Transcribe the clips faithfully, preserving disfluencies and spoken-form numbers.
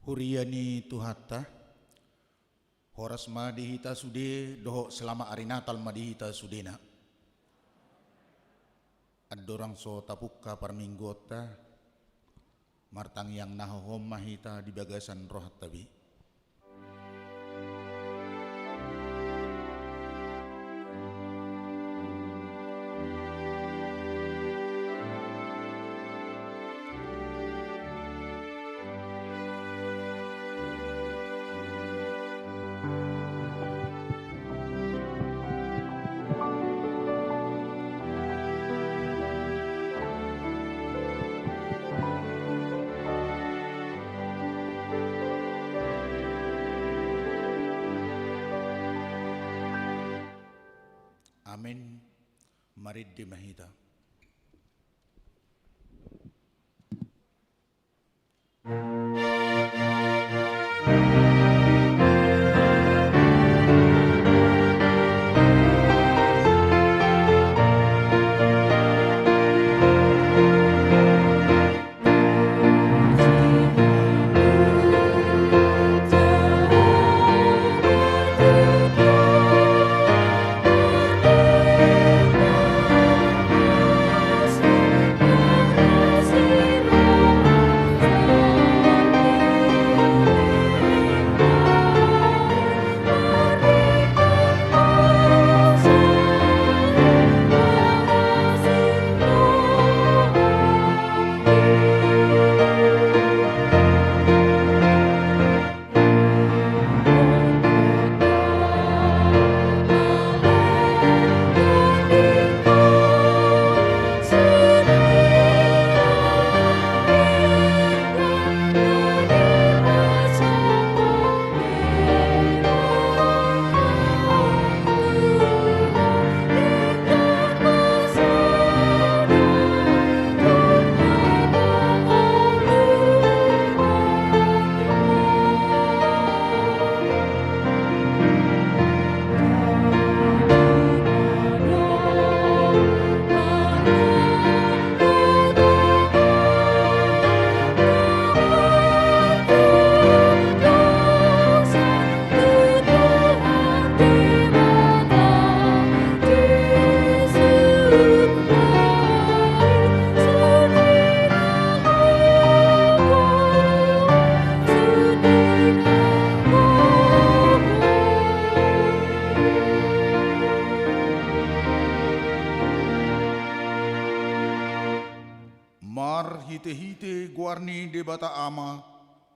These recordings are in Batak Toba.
Huria ni Tuhanta, horas ma di hita sude dohot selamat ari Natal ma di hita sudena. Andorang so tapungka parmingguonta, martangiang na hohom ma hita di bagasan rohanta be. Amen. Marende ma hita. Marhitehite goar ni Debata Ama,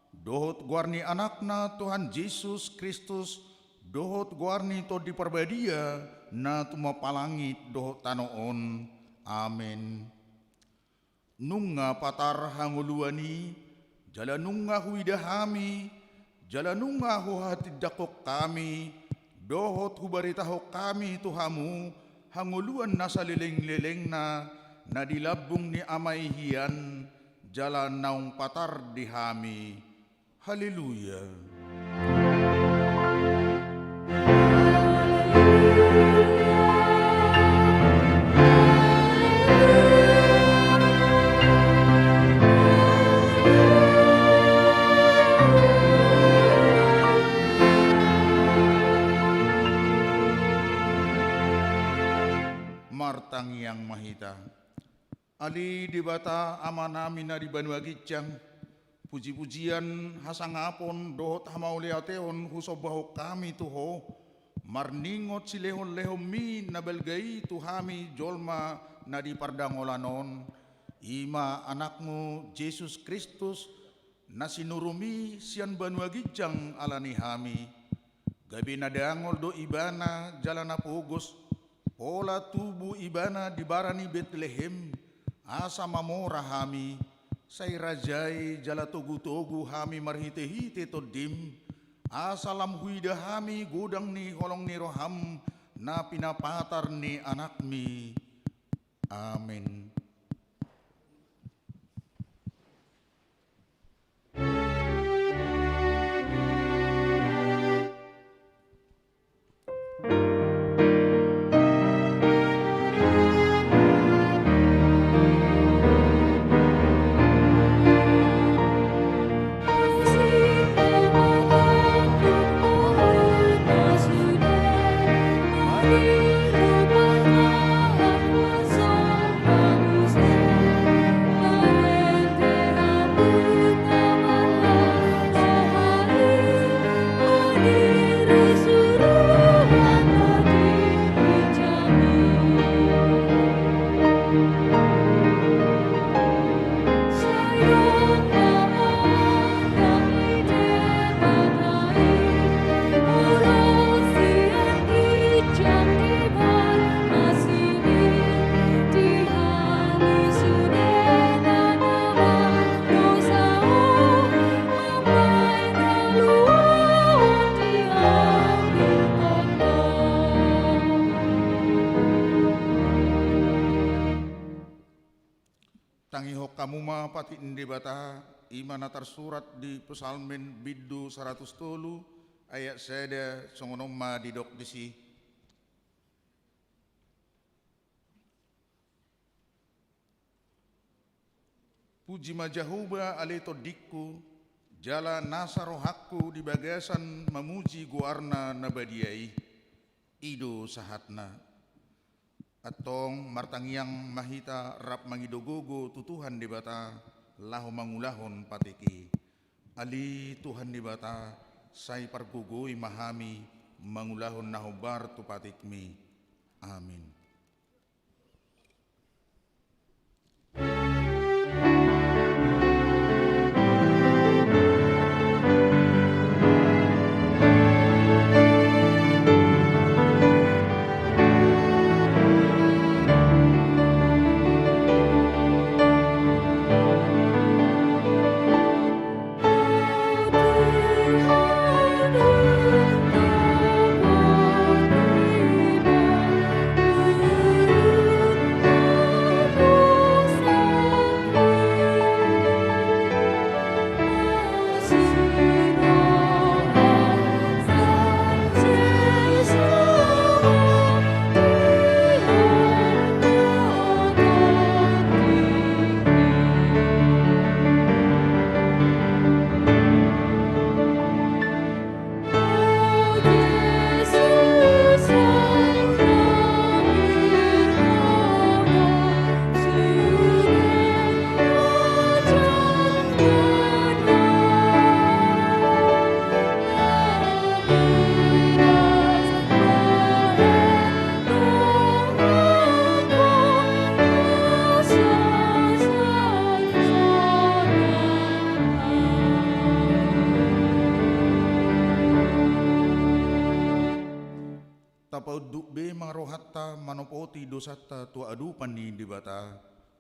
dohot goar ni Anakna Tuhan Jesus Kristus, dohot goar ni Tondi Parbadia, na tumompa langit dohot tano on. Amen. Nunga patar hangoluan i, jala nunga huida hami, jala nunga huhatindangkon hami, dohot hubaritahon hami tu hamu, hangoluan na salelenglelengna, na di lambung ni Ama i hian, jala naung patar di hami. Haleluya. Martangiang ma hita. Ale Debata Amanami na di banua ginjang, pujipujian, hasangapon dohot hamauliateon husombahon hami tu Ho, marningot silehonlehonMi na balga i tu hami jolma na di pardangolan on, i ma AnakMu Jesus Kristus, na sinuruMi sian banua ginjang ala ni hami. Gabe na dangol do Ibana jala na pogos, pola tubu Ibana di bara ni Betlehem, asa mamora hami, sai rajai jala togutogu hami marhitehite TondiM, asa lam huida hami godang ni holong ni rohaM na pinapatar ni AnakMi. Amen. Tangihon hamu ma patik ni Debata, i ma na tarsurat di Psalmen bindu saratus tolu, ayat sada, songon on ma didok disi. Puji ma Jahowa ale tondingku, jala nasa rohangku di bagasan mamuji goarna na badia i. I do sahatna. Antong martangiang ma hita rap mangido gogo tu Tuhan Debata, laho mangulahon patik i. Ale Tuhan Debata, sai pargogoi ma hami mangulahon na hombar tu patikmi. Amin. Tapaunduk be ma rohanta manopoti dosanta tu adopan ni Debata,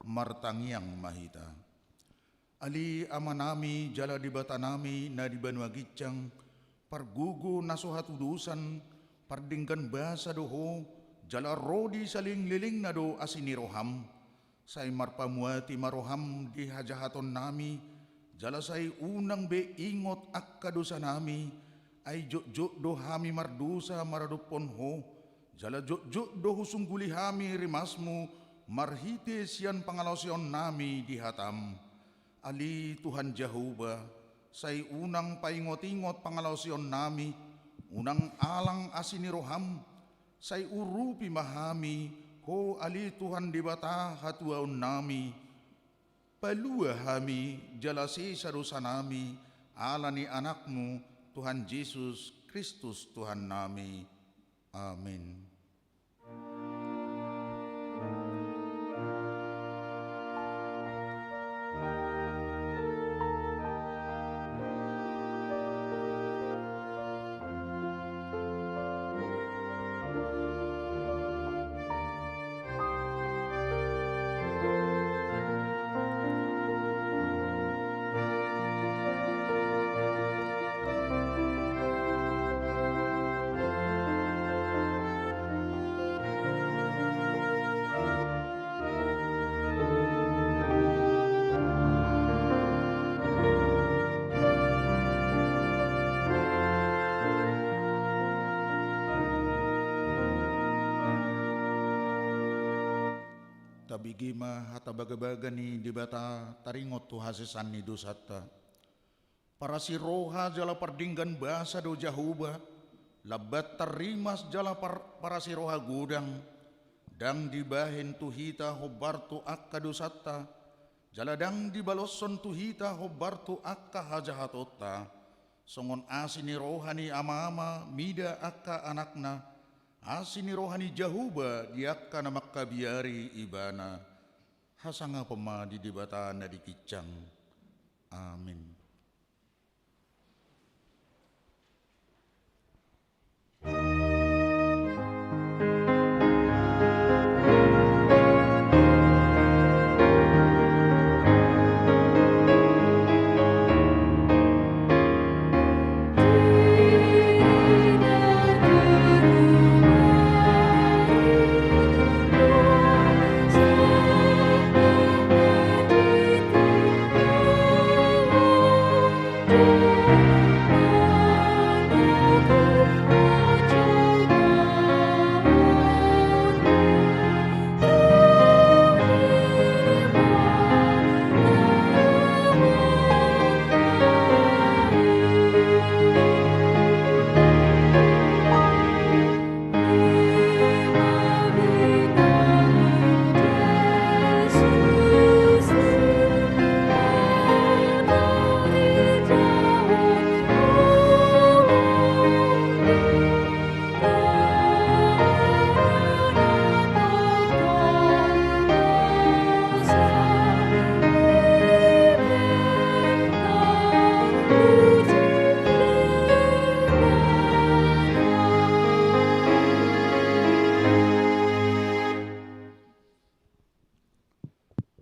martangiang ma hita. Ale Amanami jala Debatanami na di banua ginjang, pargogo na so hatudosan, pardenggan basa do Ho, jala ro di salelenglelengna do asi ni roham. Sai marpamuati ma roham di hajahatonnami, jala sai unang be ingot angka dosanami, ai jotjot do hami mardosa maradophon Ho, jala jotjot do husungguli hami rimasmu marhite sian pangalaosionnami di hatam. Ale Tuhan Jahowa, sai unang paingotingot pangalaosionnami, unang alang asi ni roham, sai urupi ma hami, Ho ale Tuhan Debata hatuaonnami, palua hami jala sesa dosanami, ala ni Anakmu, Tuhan Jesus Kristus Tuhannami. Amin. Tabege ma hata bagabaga ni Debata taringot tu hasesaan ni dosanta. Parasiroha jala pardenggan basa do Jahowa, lambat tarrimas jala par-, parasiroha godang, ndang dibahen tu hita hombar tu angka dosanta, jala ndang dibaloshon tu hita hombar tu angka hajahatonta, songon asi ni roha ni amama mida angka anakna, asi ni roha ni Jahowa di angka na mangkabiari ibana. Hasangapon ma di Debata na di ginjang. Amin.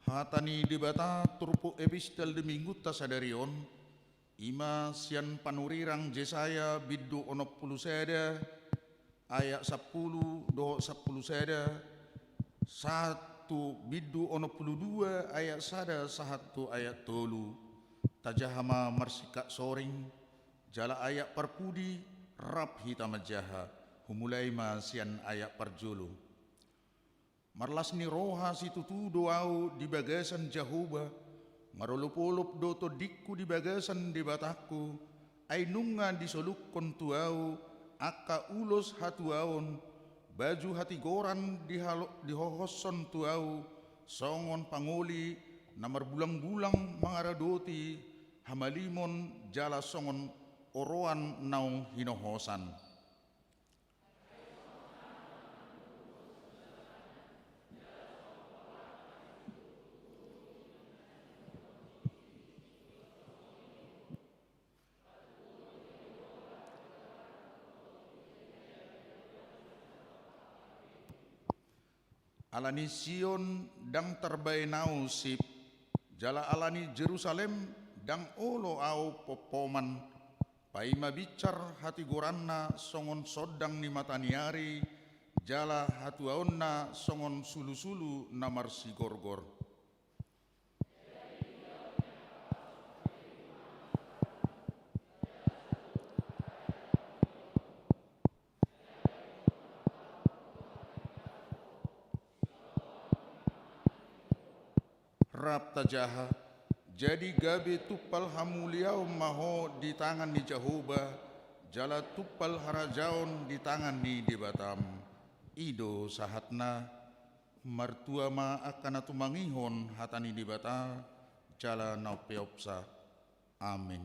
Hata ni Debata turpuk epistel di minggunta sadari on, i ma sian panurirang Jesaya bindu onom pulu sada ayat sampulu dohot sampulu sada, sahat tu bindu onom pulu dua ayat sada sahat tu ayat tolu. Tajaha ma marsingkat soring, jala ayat parpudi, rap hita manjaha. Humulai ma sian ayat parjolo. Marlas ni roha situtu do ahu di bagasan Jahowa, marolopolop do tondingku di bagasan Debatangku, ai nunga disolukkon tu ahu angka ulos hatuaon, baju hatigoran dihalo-, dihohoshon tu ahu, songon pangoli na marbulangbulang mangaradoti hamalimon jala songon oroan naung hinohosan. Ala ni Sion ndang tarbaen ahu sip, jala ala ni Jerusalem ndang olo ahu pompoman. Paima binsar hatigoranna songon sondang ni mataniari, jala hatuaonna songon sulusulu na marsigorgor. Rap tajaha. Jadi gabe tumpal hamuliaon ma ho di tangan ni Jahowa, jala tumpal harajaon di tangan ni Debatam. I do sahatna. Martua ma angka na tumangihon hata ni Debata jala na umpeopsa. Amin.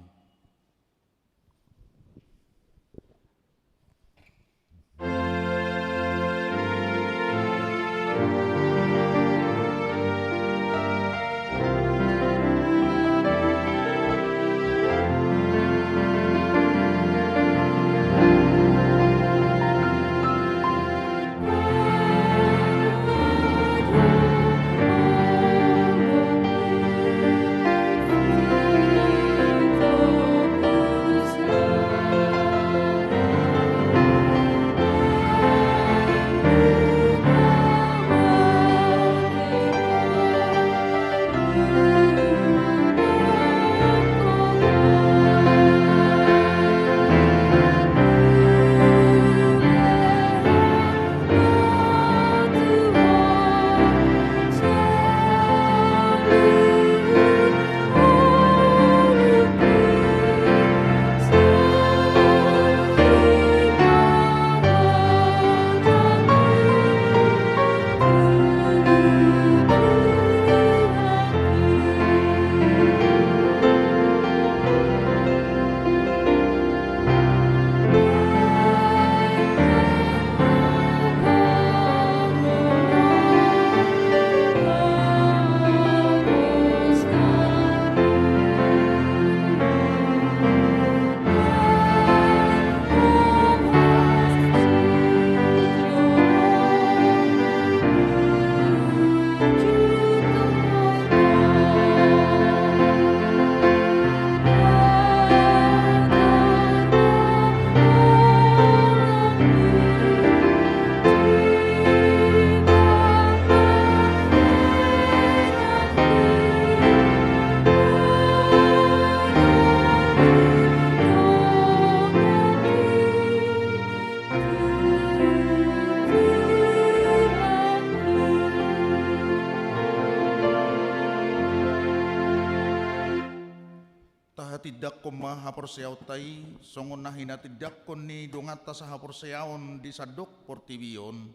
Tahatindangkon ma haporseaonta i, songon na hinatindangkon ni donganta sahaporseaon di sandok portibi on.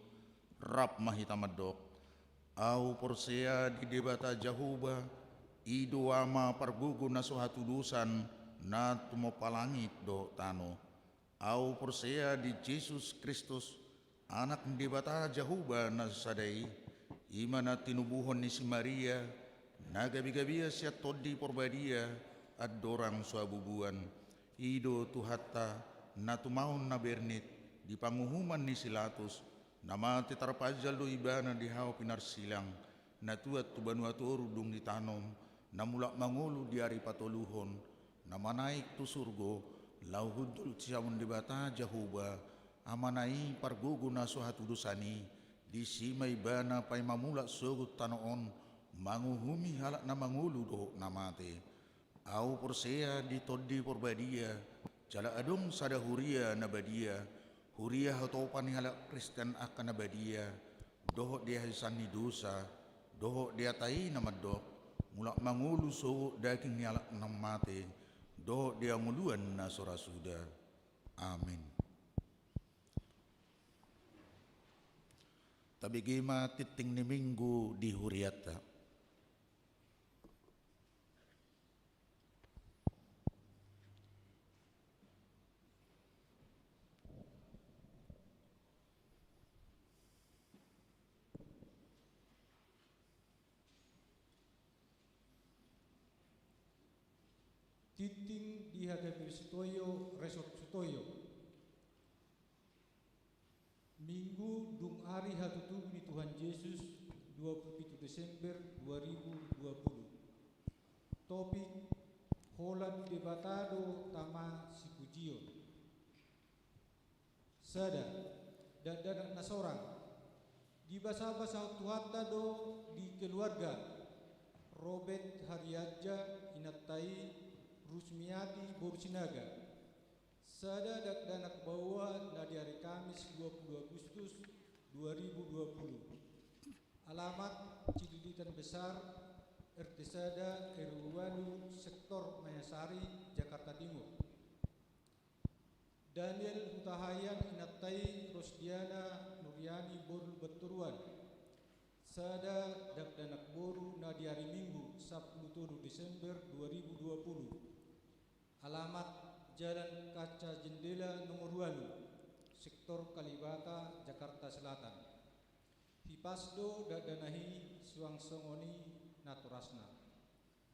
Rap ma hita mandok. Ahu porsea di Debata Jahowa, i do Ama pargogo na so hatudosan, na tumompa langit dohot tano. Ahu porsea di Jesus Kristus, Anak ni Debata Jahowa na sada i, i ma na tinubuhon ni si Maria, na gabegabean sian Tondi Porbadia, andorang so habubuan. I do Tuhanta, na tumaon na bernit, di panguhuman ni si Latus, na mate tarpanjal do Ibana di hau pinarsilang, na tuat tu banua toru dung ditanom, na mulak mangolu di ari patoluhon, na manaek tu surgo, laho hundul sian Debata Jahowa, Amana i pargogo na so hatudosan i, disi ma ibana paima mulak sogot tano on, manguhumi halak na mangolu dohot na mate. Ahu porsea di Tondi Porbadia, jala adong sada huria na badia, huria hatopan ni halak Kristen angka na badia, dohot di hahisahan ni dosa, dohot di hata i na mandok, mulak mangolu sogot daging ni halak na mate, dohot di hangoluan na so ra suda. Amin. Tabege ma tingting ni Minggu di hurianta. Tingting di H K B P Sutoyo, Resort Sutoyo. Minggu dung ari hatutubu ni Tuhan Jesus, dua puluh pitu Desember dua ribu dua puluh. Topik: Holan Debata do tama sipujion. Sada, dakdanak na sorang. Dibasabasahon Tuhanta do di keluarga Robert Harianja, inanta i Rusmiati boru Sinaga. Sada dakdanak baoa na di ari Kamis dua puluh Agustus dua ribu dua puluh. Alamat: Cililitan Besar, R T sada, R W ualu, Sektor Mayasari, Jakarta Timur. Daniel Hutahaean, inanta i Rosdiana Nuriani boru Lumbantoruan. Sada dakdanak boru na di ari Minggu sampulu tolu Desember dua ribu dua puluh. Alamat: Jalan Kaca Jendela nomor ualu, Sektor Kalibata, Jakarta Selatan. Hipas do dakdanak i suang songon i natorasna.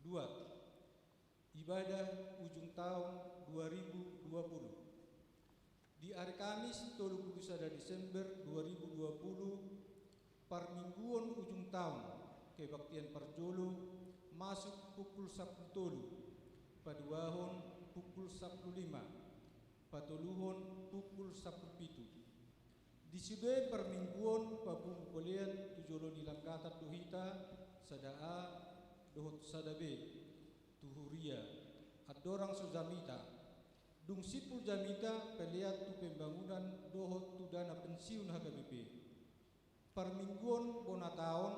Dua, ibadah ujung taon dua ribu dua puluh. Di ari Kamis tolu puluh sada Desember dua ribu dua puluh, parmingguon ujung taon, kebaktian parjolo masuk pukul sampulu tolu, paduahon pukul sampulu lima, patoluhon pukul sampulu pitu. Di sude parmingguon papungu pelean tu jolo ni langgatan do hita, sada A dohot sada B, tu huria, andorang so jamita. Dung simpul jamita, pelean tu pembangunan dohot tu dana pensiun H K B P. Parmingguon bona taon,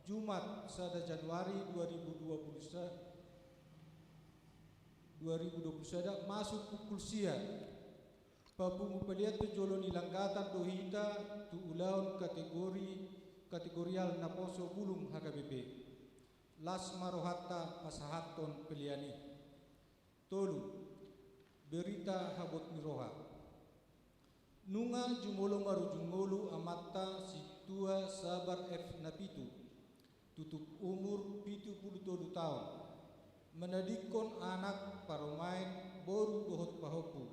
Jumat sada Januari dua ribu dua puluh sa-, dua ribu dua puluh sada, masuk pukul sia, papungu pelean tu jolo ni langgatan do hita tu ulaon kategori, kategorial naposo bulung H K B P. Las ma rohanta pasahathon pelean i. Tolu, berita habot ni roha. Nunga jumolo marujung ngolu amanta Sintua Sabar F Napitu, tutup umur pitu puluh tolu taon, manadingkon anak, parumaen, boru dohot pahompu.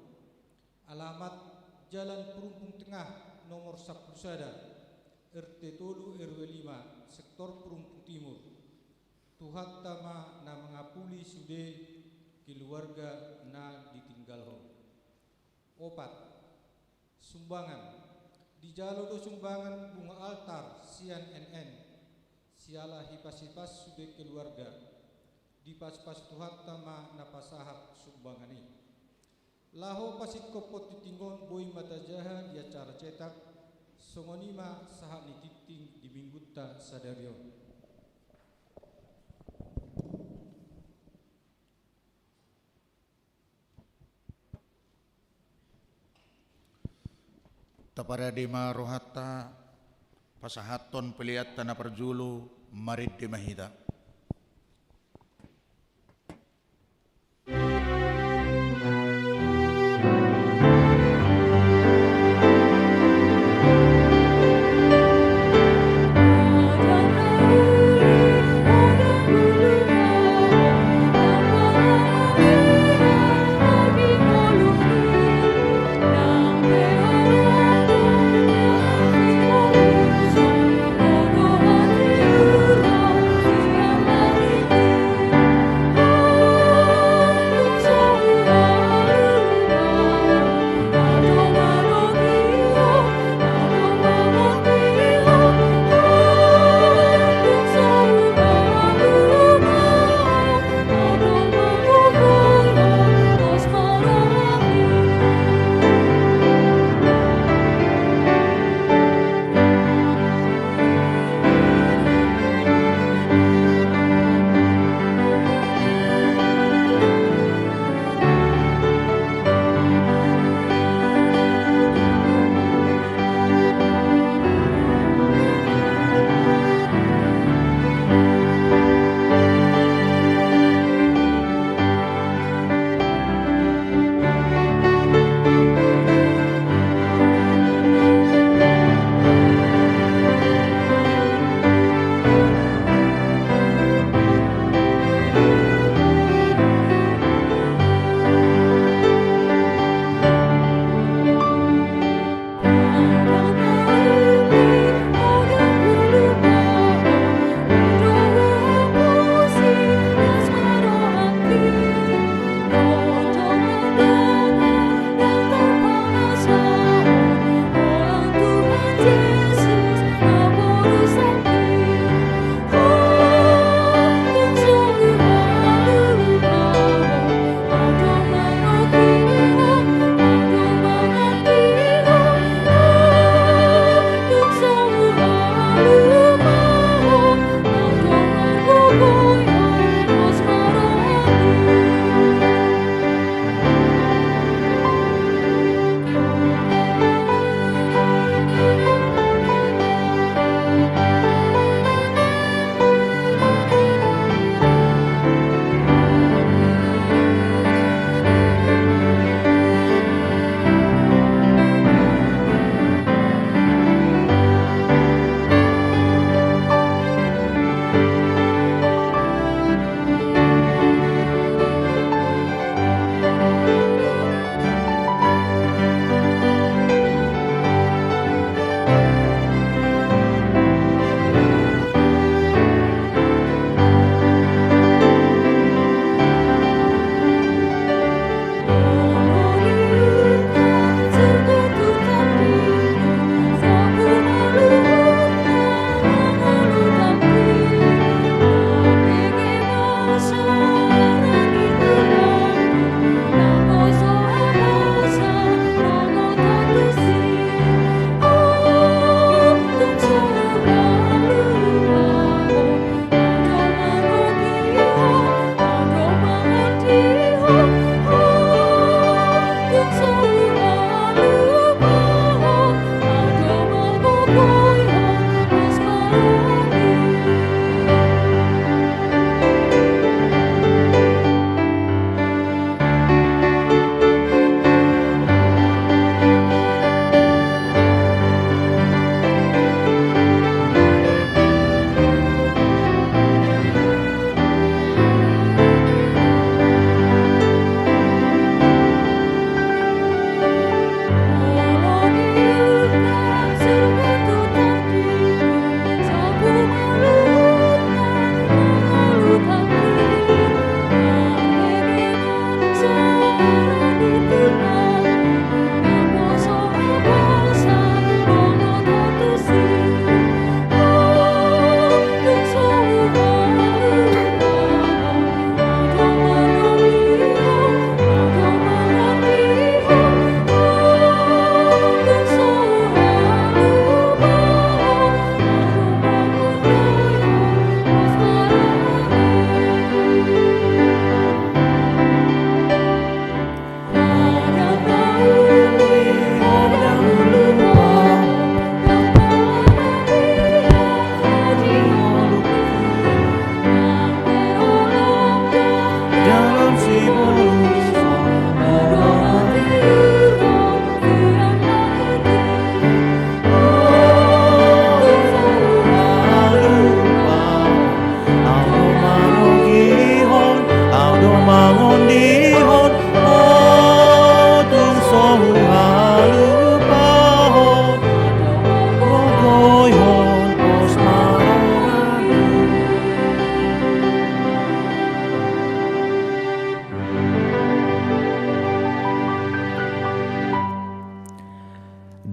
Alamat: Jalan Perumpung Tengah nomor sampulu sada, R T tolu R W lima, Sektor Perumpung Timur. Tuhanta ma na mangapuli sude keluarga na ditinggalhon. Opat, sumbangan. Dijalo do sumbangan bunga altar sian N N, siala hipashipas sude keluarga. Dipaspas Tuhanta ma na pasahat sumbangan i. Laho pasingkophon tingting on boi ma tajaha di acara cetak, songon i ma sahat ni tingting di minggunta sadari on. Taparade ma rohanta, pasahathon peleanta na parjolo, marende ma hita.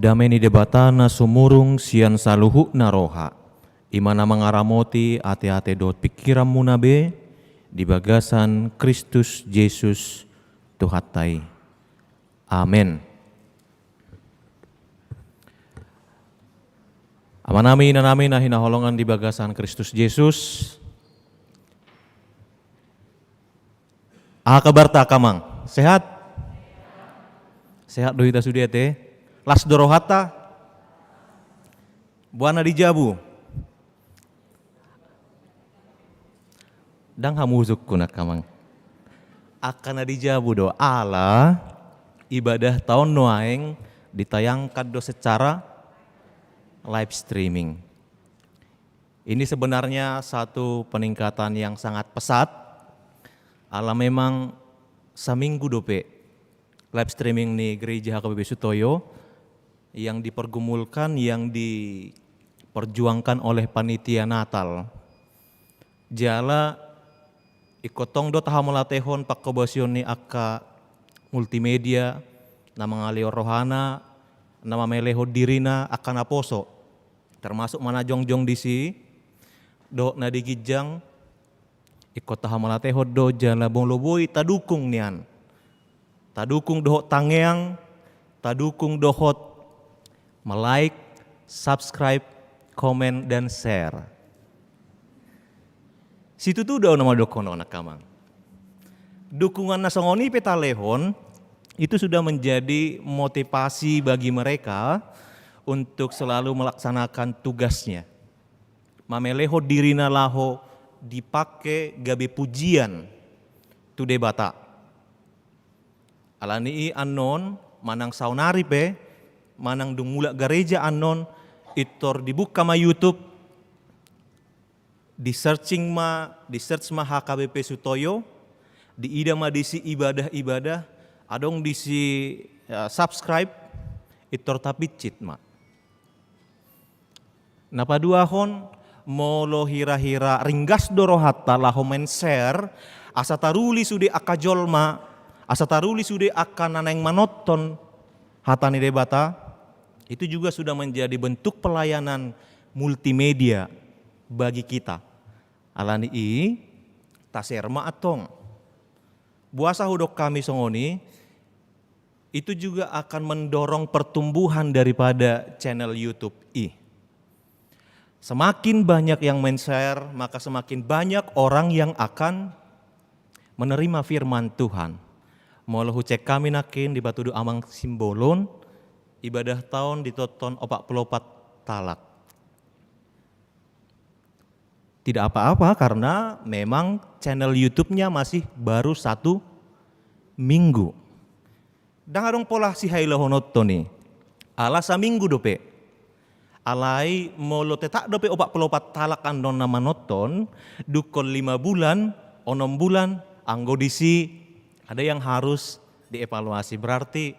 Dame ni Debata na sumurung sian saluhutna roha, i ma na mangaramoti ateate dohot pingkiranmuna be di bagasan Kristus Jesus Tuhanta i. Amen. Amanami, inanami na hinaholongan di bagasan Kristus Jesus. Aha kabarta angka amang? Sehat? Sehat do hita sude ate? Las do rohanta? Boha na di jabu? Ndang hamusukkon angka amang. Angka na di jabu do, ala ibadahta on nuaeng ditayangkan do secara live streaming. Ini sebenarnya satu peningkatan yang sangat pesat, ala memang saminggu dope live streaming ni Gereja H K B P Sutoyo yang dipergumulkan, yang diperjuangkan oleh panitia Natal. Jala ingkon tong do tahamauliatehon panghobasion ni angka multimedia, na mangalehon rohana, na mamelehon dirina, angka naposo. Termasuk ma na jongjong disi, dohot na di ginjang, ingkon tahamauliatehon do jala molo boi tadukung nian. Tadukung dohot tangiang, tadukung dohot me-like, subscribe, komen, dan share. Situtu do na mandokkon on angka amang. Dukungan na songon i pe talehon, itu sudah menjadi motivasi bagi mereka untuk selalu melaksanakan tugasnya. Mamelehon dirina laho dipake gabe pujian tu Debata. Alani i annon, manang saonari pe, manang dung mulak gareja annon, pintor dibuka ma YouTube, di-searching ma, di-search ma H K B P Sutoyo, diida ma disi ibadah-ibadah, adong disi, eh, subscribe, pintor tapincit ma. Na paduahon, molo hira-hira ringgas do rohanta laho men-share, asa taruli sude angka jolma, asa taruli sude angka na naeng manonton hata ni Debata, itu juga sudah menjadi bentuk pelayanan multimedia bagi kita. Alani i, ta-share ma antong. Boasa hudok hami songon i, itu juga akan mendorong pertumbuhan daripada channel YouTube i. Semakin banyak yang men-share, maka semakin banyak orang yang akan menerima firman Tuhan. Molo hucek hami nangkin dipatudu Amang Simbolon, ibadahta on ditonton opat pulu opat halak. Tidak apa-apa, karena memang channel YouTube-nya masih baru satu minggu. Ndang adong pola sihailahononta on i. Ala saminggu dope. Alai molo tetap dope opat pulu opat halak annon na manonton, dungkon lima bulan, onom bulan, anggo disi ada yang harus dievaluasi. Berarti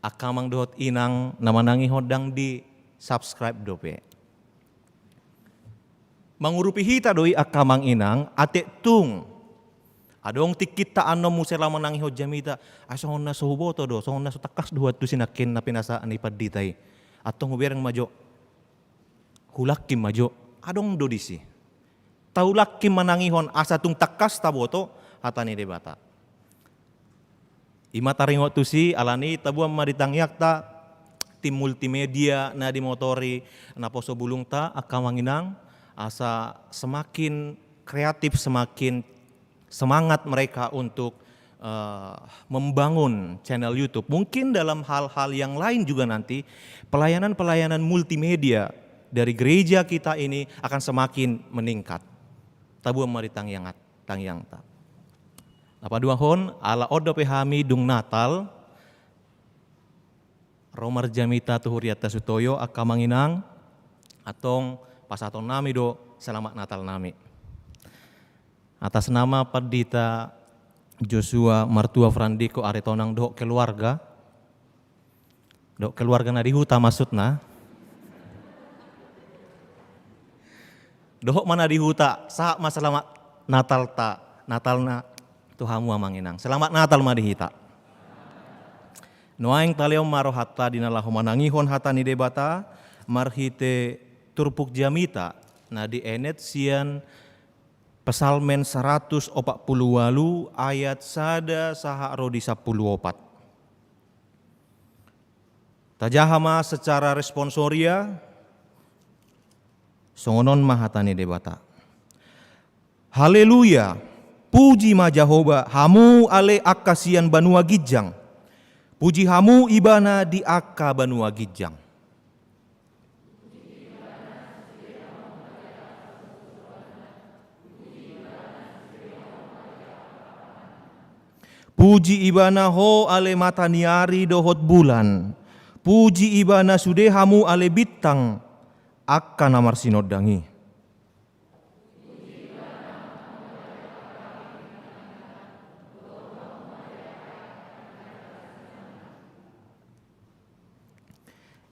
angka amang dohot inang na manangihon ndang di-subscribe dope. Mangurupi hita do i angka amang inang, atik tung adong tingkinta annon muse laho manangihon jamita, ai songon na so huboto do, songon na so tangkas do huantusi nangkin na pinasahat ni pandita i. Antong hubereng ma jo, hulangkin ma jo, adong do disi. Tahulangkin manangihon asa tung tangkas taboto hata ni Debata. I ma taringot tusi, alani i taboan ma di tangiangta tim multimedia na dimotori naposo bulungta, angka amang inang, asa semakin kreatif, semakin semangat mereka untuk, eh, membangun channel YouTube. Mungkin dalam hal-hal yang lain juga nanti pelayanan-pelayanan multimedia dari gereja kita ini akan semakin meningkat. Taboan ma di tangiang, tangiangta. Na paduahon, ala on dope hami dung Natal, ro marjamita tu hurianta Sutoyo, angka amang inang, antong pasahatonnami do selamat Natal nami. Atas nama Pandita Joshua Martua Frandiko Aritonang dohot keluarga, dohot keluarga na di huta maksudna, dohot ma na di huta, sahat ma selamat Natalta, Natalna tu hamu amang inang. Selamat Natal ma di hita. Nuaeng talehon ma rohanta di na laho manangihon hata ni Debata, marhite turpuk jamita na dienet sian Psalmen saratus opat pulu ualu ayat sada sahat ro di sampulu opat. Tajaha ma secara responsoria, songon on ma hata ni Debata. Haleluya! Puji ma Jahowa, hamu ale angka sian banua ginjang. Puji hamu Ibana di angka banua ginjang. Puji Ibana ho ale mata ni ari dohot bulan. Puji Ibana sude hamu ale bintang, angka na marsinondang i.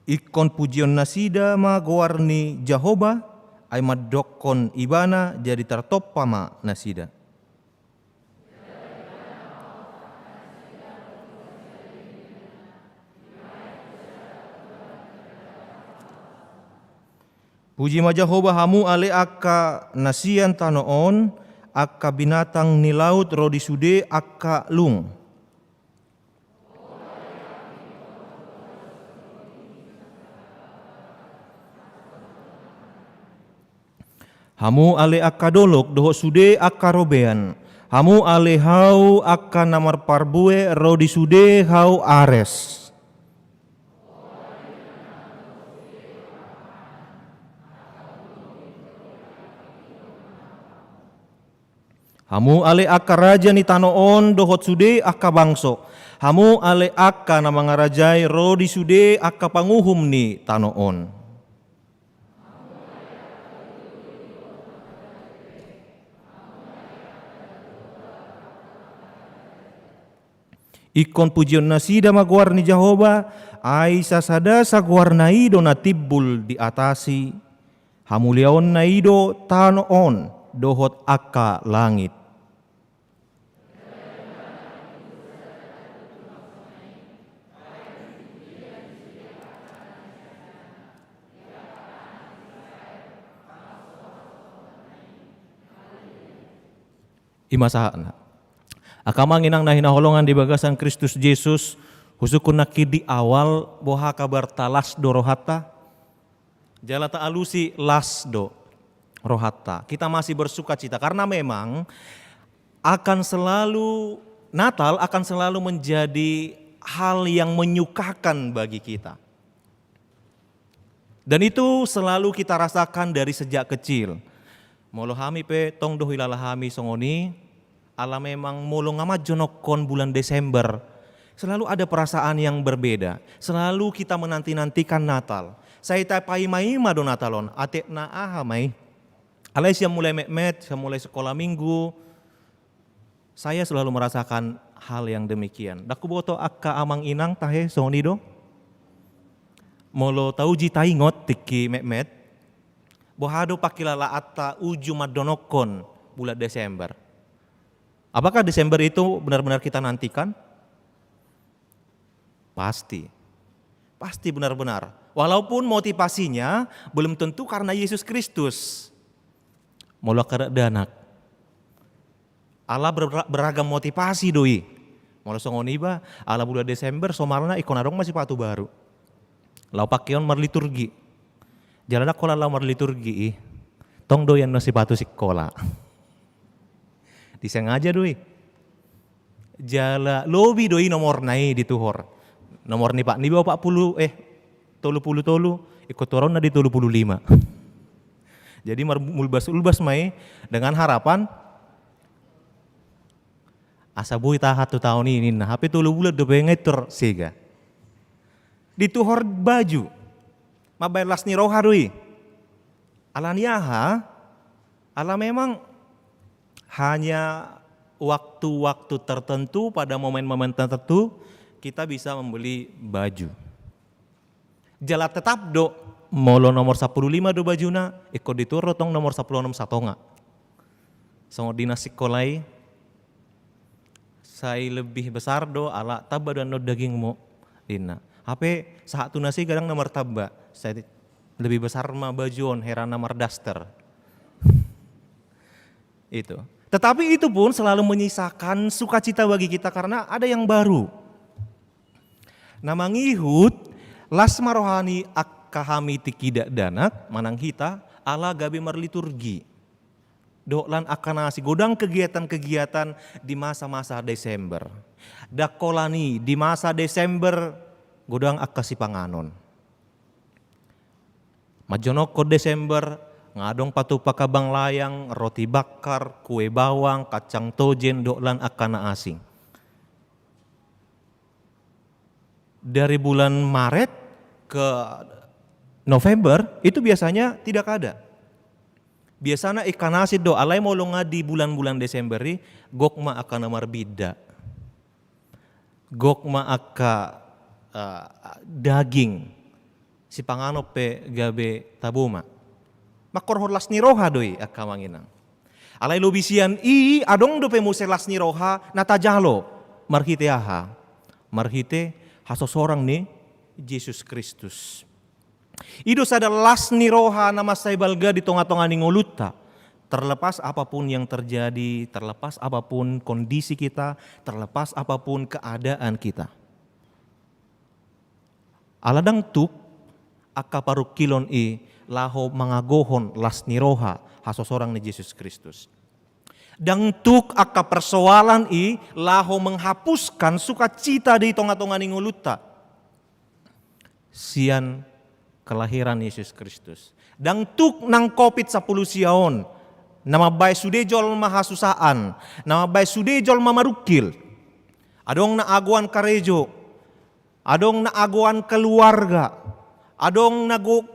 Ingkon pujion nasida ma goar ni Jahowa, ai mandokkon Ibana jadi tartompa ma nasida. Puji ma Jahowa hamu ale angka na sian tano on, angka binatang ni laut ro di sude angka lung. Hamu ale angka dolok dohot sude angka robean, hamu ale hau angka na marparbue ro di sude hau ares. Hamu ale angka raja ni tano on dohot sude angka bangso, hamu ale angka na mangarajai ro di sude angka panguhum ni tano on. Ingkon pujion nasida ma goar ni Jahowa, ai sasada sagoarna i do na timbul di atas i. Hamuliaonna i do tano on dohot angka langit. I ma sahatna. Angka amang inang na hinaholongan di bagasan Kristus Jesus, husungkun nangkin di awal, boha kabarta, las do rohanta? Jala taalusi, las do rohanta. Kita masih bersukacita karena memang akan selalu, Natal akan selalu menjadi hal yang menyukakan bagi kita. Dan itu selalu kita rasakan dari sejak kecil. Molo hami pe tong do huilala hami songon i, ala memang molo nga manjonokkon bulan Desember, selalu ada perasaan yang berbeda. Selalu kita menanti-nantikan Natal. Sai tapaima-ima do Natal on, atik na aha ma i. Alai sian mulai metmet, sian mulai sekolah minggu, saya selalu merasakan hal yang demikian. Ndang huboto angka amang inang tahe songon i do? Molo tauji taingot tingki metmet, boha do pangkilalaanta uju mandonokkon bulan Desember? Apakah Desember itu benar-benar kita nantikan? Pasti. Pasti benar-benar. Walaupun motivasinya belum tentu karena Yesus Kristus. Molo angka dakdanak, ala ber-, beragam motivasi do i. Molo songon iba, ala bulan Desember somalna ingkon adong ma sipatu baru. Laho pangkeon marliturgi. Jala ndang holan laho marliturgi i. Tong do i annon sipatu sikola. Disengaja do i. Jala lobi do i nomorna i dituhor. Nomor ni pat niba opat pulu, eh, tolu pulu tolu, ingkon tuhoronku di tolu pulu lima. Jadi mar-, mulbas-ulbas ma i dengan harapan asa boi tahan tu taon i ninna. Hape tolu bulan dope nga i tor sega. Dituhor baju. Mambahen las ni roha do i. Ala ni aha? Ala memang hanya waktu-waktu tertentu, pada momen-momen tertentu, kita bisa membeli baju. Jala tetap do, molo nomor sampulu lima do bajuna, ingkon dituhor do tong nomor sampulu onom satonga. Songon di na sikola i, sai lebih besar do, ala tamba do annon dagingmu. Inna. Hape sahat tu na sega dang na martamba. Sai lebih besar ma baju on, hera na mardaster. Itu. Tetapi itu pun selalu menyisakan sukacita bagi kita karena ada yang baru. Na mangihut, las ma roha ni angka hami tingki dakdanak manang hita, ala gabe marliturgi. Dohot lan angka na asing, godang kegiatan-kegiatan di masa-masa Desember. Dang holan i, di masa Desember godang angka sipanganon. Manjonokhon Desember, nga adong patupa kabang layang, roti bakar, kue bawang, kacang tojen, dohot lan angka na asing. Dari bulan Maret ke November itu biasanya tidak ada. Biasana ikan asin do, alai molo nga di bulan-bulan Desember i, gok ma angka na marbinda. Gok ma angka, eh, daging. Sipanganon pe gabe tabo ma. Mangkorhon las ni roha do i angka amang inang. Alai lobi sian i adong dope muse las ni roha na tajalo. Marhite aha? Marhite hasosorang ni Jesus Kristus. I do sada las ni roha na mansai balga di tonga-tonga ni ngolunta. Terlepas apapun yang terjadi, terlepas apapun kondisi kita, terlepas apapun keadaan kita. Ala dang tuk angka parungkilon i laho mangagohon las ni roha hasosorang ni Jesus Kristus. Dang tuk angka persoalan i laho menghapuskan sukacita di tonga-tonga ni ngolunta sian kelahiran Yesus Kristus. Dang tuk nang Covid sampulu sia on, na mambaen sude jolma hasusaan, na mambaen sude jolma marungkil. Adong na agoan karejo, adong na agoan keluarga, adong na go-,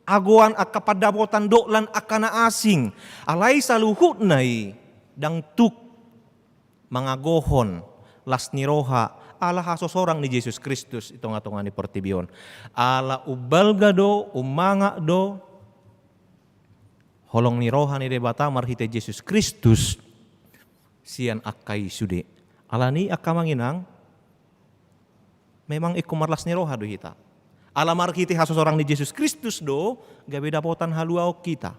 agoan angka pandapotan dohot lan angka na asing. Alai saluhutna i dang tuk mangagohon las ni roha ala hasosorang ni Jesus Kristus di tonga-tonga ni portibi on. Ala umbalga do, umangak do holong ni roha ni Debata marhite Jesus Kristus sian angka i sude. Alani angka amang inang, memang ingkon marlas ni roha do hita. Ala marhite hasosorang ni Jesus Kristus do gabe dapotan haluaon hita.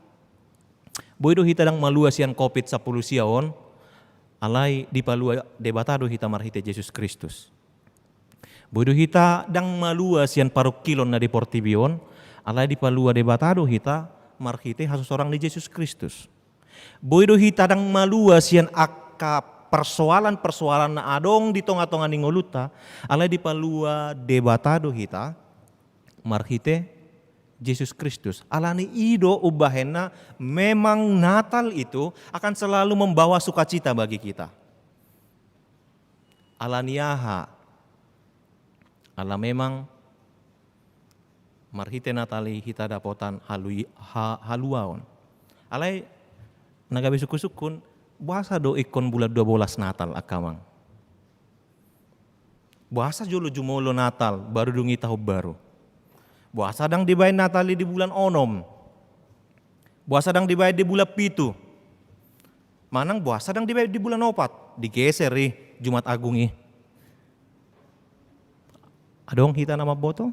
Boi do hita dang malua sian Covid sampulu sia on, alai dipalua Debata do hita marhite Jesus Kristus. Boi do hita dang malua sian parungkilon na di portibi on, alai dipalua Debata do hita marhite hasosorang ni Jesus Kristus. Boi do hita dang malua sian angka persoalan-persoalan na adong di tonga-tonga ni ngolunta, alai dipalua Debata do hita marhite Jesus Kristus. Alani i do umbahenna memang Natal itu akan selalu membawa sukacita bagi kita. Alani aha? Ala memang marhite Natal i hita dapotan halui-, ha-, haluaon. Alai na gabe sungkun-sungkun, boasa do ingkon bulan dua bolas Natal angka amang? Boasa jolo jumolo Natal, baru dung i taon baru? Boasa dang dibaen Natal i di bulan onom? Boasa dang dibaen di bulan pitu? Manang boasa dang dibaen di bulan opat? Digeser i Jumat Agung i. Adong hita na mamboto?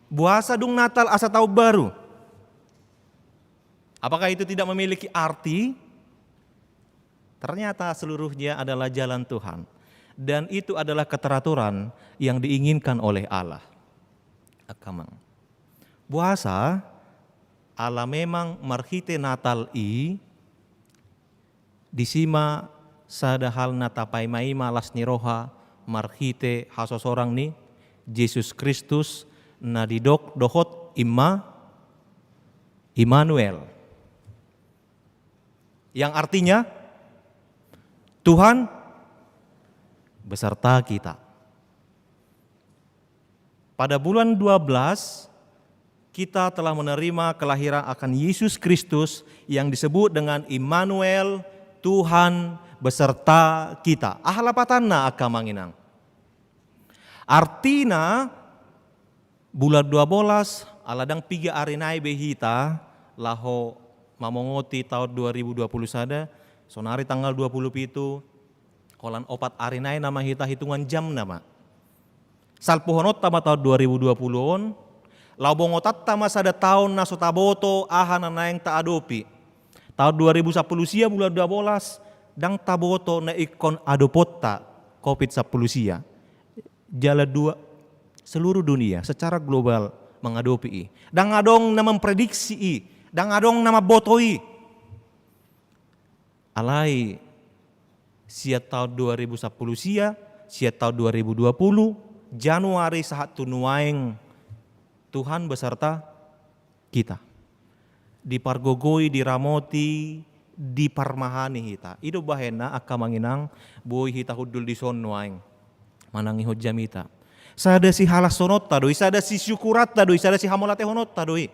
Boasa dung Natal asa taon baru? Apakah itu tidak memiliki arti? Ternyata seluruhnya adalah jalan Tuhan. Dan itu adalah keteraturan yang diinginkan oleh Allah. Angka amang. Boasa, ala memang marhite Natal i, disi ma sada hal na tapaima-ima las ni roha marhite hasosorang ni Jesus Kristus na didok dohot Imma-, Immanuel. Yang artinya, Tuhan beserta kita. Pada bulan dua belas, kita telah menerima kelahiran akan Yesus Kristus yang disebut dengan Immanuel, Tuhan beserta kita. Aha lapatanna, angka amang inang? Artina, bulan dua bolas, ala dang piga ari nai be hita laho mamongoti taon dua ribu dua puluh sada, Sonari tanggal dua pulu pitu, holan opat ari nai nama hita hitungan jamna ma. Salpuhononta ma taon dua ribu dua pulu on, laho bongotanta ma sada taon na so taboto aha na naeng taadopi. Taon dua ribu sampulu sia bulan dua bolas, ndang taboto na ingkon adoponta covid sampulu sia. Jala dua, seluruh dunia secara global mangadopi i. Ndang adong na memprediksi i, ndang adong na mamboto i. Alai sian taon dua ribu sampulu sia, sian taon dua ribu dua pulu, Januari sahat tu nuaeng, Tuhan beserta kita. Dipargogoi, diramoti, diparmahani hita. I do bahenna angka amang inang, boi hita hundul dison nuaeng manangihon jamita. Sada sihalashononta do i, sada sisyukuranta do i, sada sihamauliatehononta do i.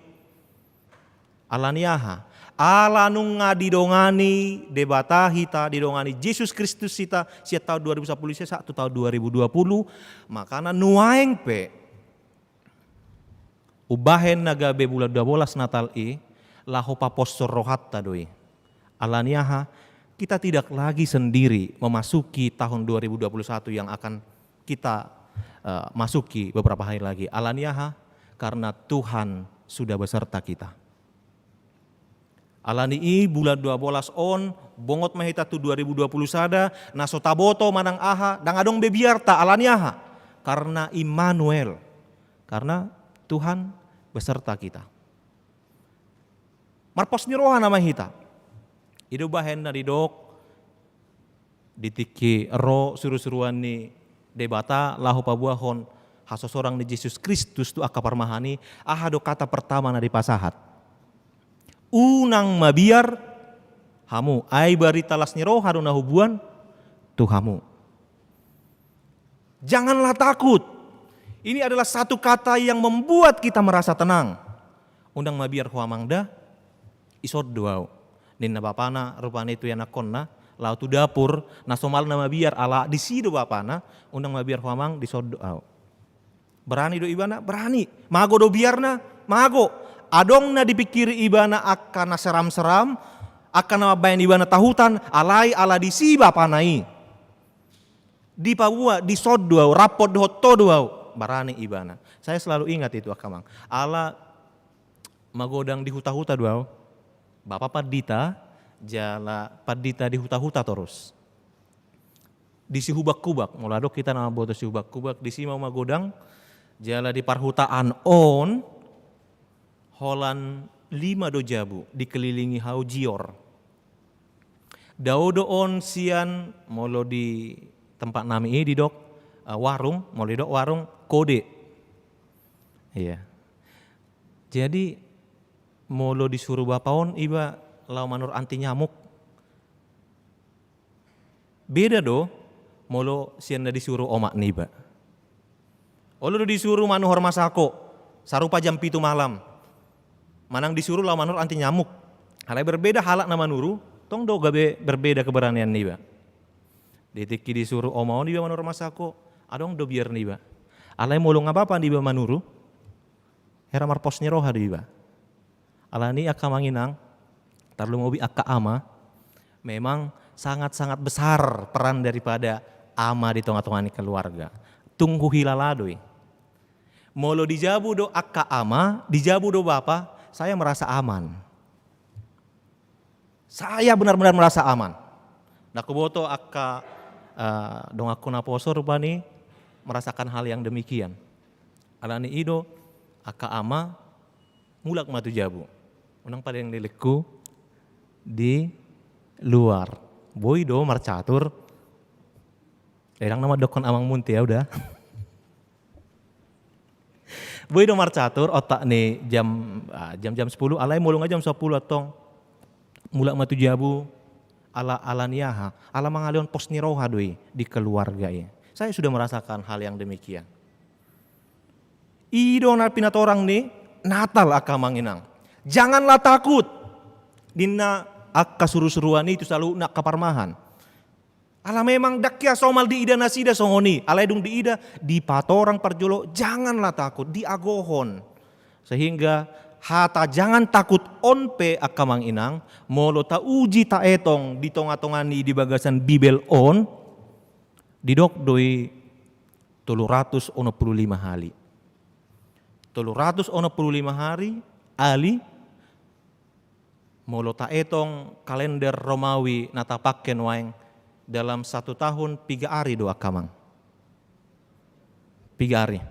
Ala ni aha? Ala nunga didongani Debata hita, didongani Jesus Kristus hita sian taon dua ribu sampulu sia sahat tu taon dua ribu dua pulu, makana nuaeng pe umbahen na gabe bulan dua bolas Natal i, laho paposhon rohanta do i. Ala ni aha? Kita tidak lagi sendiri memasuki tahun dua ribu dua puluh satu yang akan kita, eh, masuki beberapa hari lagi. Ala ni aha? Karena Tuhan sudah beserta kita. Ala ni i bulan dua bolas on, bongot ma hita tu dua ribu dua puluh sada, na so taboto manang aha, ndang adong be biarta, ala ni aha? Karena Immanuel, karena Tuhan beserta kita. Marpos ni roha nama hita. I do bahen na didok, di tingki ro surusuruan ni Debata laho paboahon hasosorang ni Jesus Kristus tu angka parmahan i, aha do kata pertama na dipasahat? Unang mabiar hamu, ai barita las ni roha do na huboan tu hamu. Janganlah takut. Ini adalah satu kata yang membuat kita merasa tenang. Unang mabiar ho amang da, dison do ahu, ninna bapana rupani tu ianakkonna, laho tu dapur, na somalna mabiar ala disi do bapana, unang mabiar ho amang, dison do ahu. Berani do ibana? Berani. Mago do biarna? Mago. Adong na dipingkiri ibana angka na seram-seram, angka na mambahen ibana tahutan, alai ala disi bapana i. Dipaboa, dison do ahu, rap dohot ho do ahu. Barani ibana. Saya selalu ingat itu, angka amang. Ala magodang di huta-huta do ahu. Bapa pandita, jala pandita di huta-huta torus. Di Sihubak-hubak, molo adong hita na mamboto Sihubak-hubak, disi ma ahu magodang, jala di parhutaan on, holan lima do jabu dikelilingi hau jior. Dao do on sian, molo di tempat nami i didok, eh, warung, molo didok warung, kode. Iya. Jadi, molo disuru bapa on iba laho manurhon anti nyamuk, beda do molo sian na disuru omak niba. Olo do disuru manuhor masako, sarupa jam pitu malam. Manang disuru laho manurhon anti nyamuk. Alai berbeda halak na manuru, tong do gabe berbeda keberanian niba. Di tingki disuru oma on iba manuhor masako, adong do biar niba. Alai molo nga bapa niba manuru, hera marpos ni roha do iba. Ala ni angka amang inang, tarlumobi angka ama, memang sangat-sangat besar peran daripada ama di tonga-tonga ni keluarga. Tung huhilala do i. Molo di jabu do angka ama, di jabu do bapa, saya merasa aman. Saya benar-benar merasa aman. Ndang huboto angka, eh, donganku naposo rupani merasakan hal yang demikian. Ala ni i do angka ama mulak ma tu jabu. Unang pade lelengku di luar. Boi do marcatur. Eh, ndang na mandokkon amang munti ahu da. Boi do marcatur otak ni jam, ah, jam, jam sepuluh, alai molo nga jam sepuluh antong. Mulak ma tu jabu, ala, ala ni aha, ala mangalehon pos ni roha do i di keluarga i. Saya sudah merasakan hal yang demikian. I do na pinatorang ni Natal angka amang inang. Janganlah takut. Ninna angka surusuruan i tu saluhutna angka parmahan. Ala memang ndang hea somal diida nasida songon i, alai dung diida, dipatorang parjolo, janganlah takut, diagohon. Sehingga Hata jangan takut on pe, angka amang inang, molo tauji, taetong di tonga-tonga ni, di bagasan Bibel on, didok do i tolu ratus onom pulu lima hali. Tolu ratus onom pulu lima hali, ali, molo taetong kalender Romawi na tapake nuaeng, dalam satu tahun piga ari do, angka amang? Piga ari?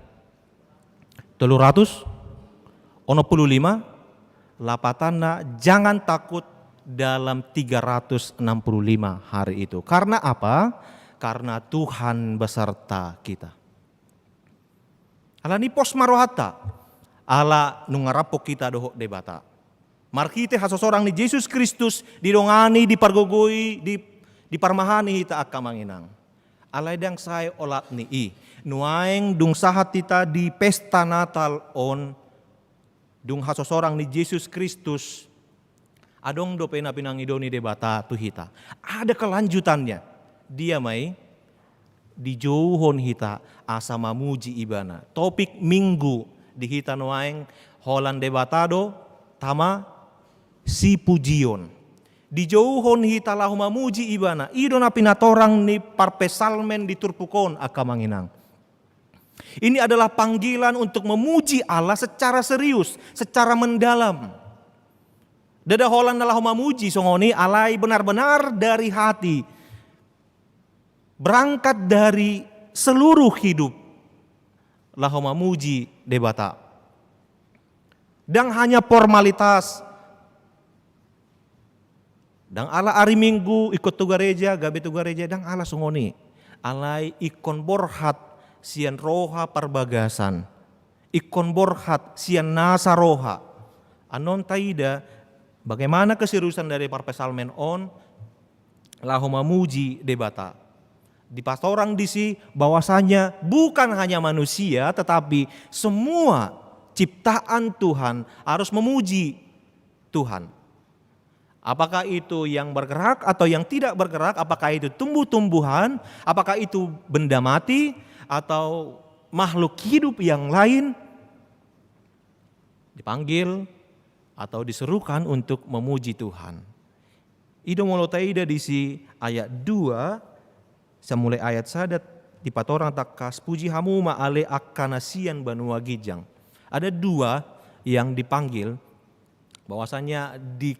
Tolu ratus onom pulu lima, lapatanna jangan takut dalam tiga ratus enam puluh lima hari itu. Karena apa? Karena Tuhan beserta kita. Alani pos ma rohanta, ala nunga rap hita dohot Debata. Marhite hasosorang ni Jesus Kristus, didongani, dipargogoi, di, diparmahani hita, angka amang inang. Alai ndang sae olat ni i. Nuaeng dung sahat hita di pesta Natal on, dung hasosorang ni Jesus Kristus, adong dope na pinangido ni Debata tu hita. Ada kelanjutannya. Dia ma i, dijouhon hita asa mamuji Ibana. Topik Minggu di hita nuaeng, holan Debata do tama sipujion. Dijouhon hita laho mamuji Ibana. I do na pinatorang ni parpsalmen di turpuk on, angka amang inang. Ini adalah panggilan untuk memuji Allah secara serius, secara mendalam. Ndada holan na laho mamuji songon i, alai benar-benar dari hati. Berangkat dari seluruh hidup laho mamuji Debata. Ndang hanya formalitas. Ndang ala ari Minggu ingkon tu gareja, gabe tu gareja, ndang ala songon i. Alai ingkon borhat sian roha parbagasan. Ingkon borhat sian nasa roha. Annon taida bagaimana keseriusan dari parpsalmen on laho mamuji Debata. Dipatorang disi bahwasanya bukan hanya manusia, tetapi semua ciptaan Tuhan harus memuji Tuhan. Apakah itu yang bergerak atau yang tidak bergerak, apakah itu tumbuh-tumbuhan, apakah itu benda mati, atau makhluk hidup yang lain, dipanggil atau diserukan untuk memuji Tuhan. I do molo taida disi ayat dua, samulai ayat sada dipatorang tangkas, puji hamu ma ale angka na sian banua ginjang. Ada dua yang dipanggil, bahwasanya di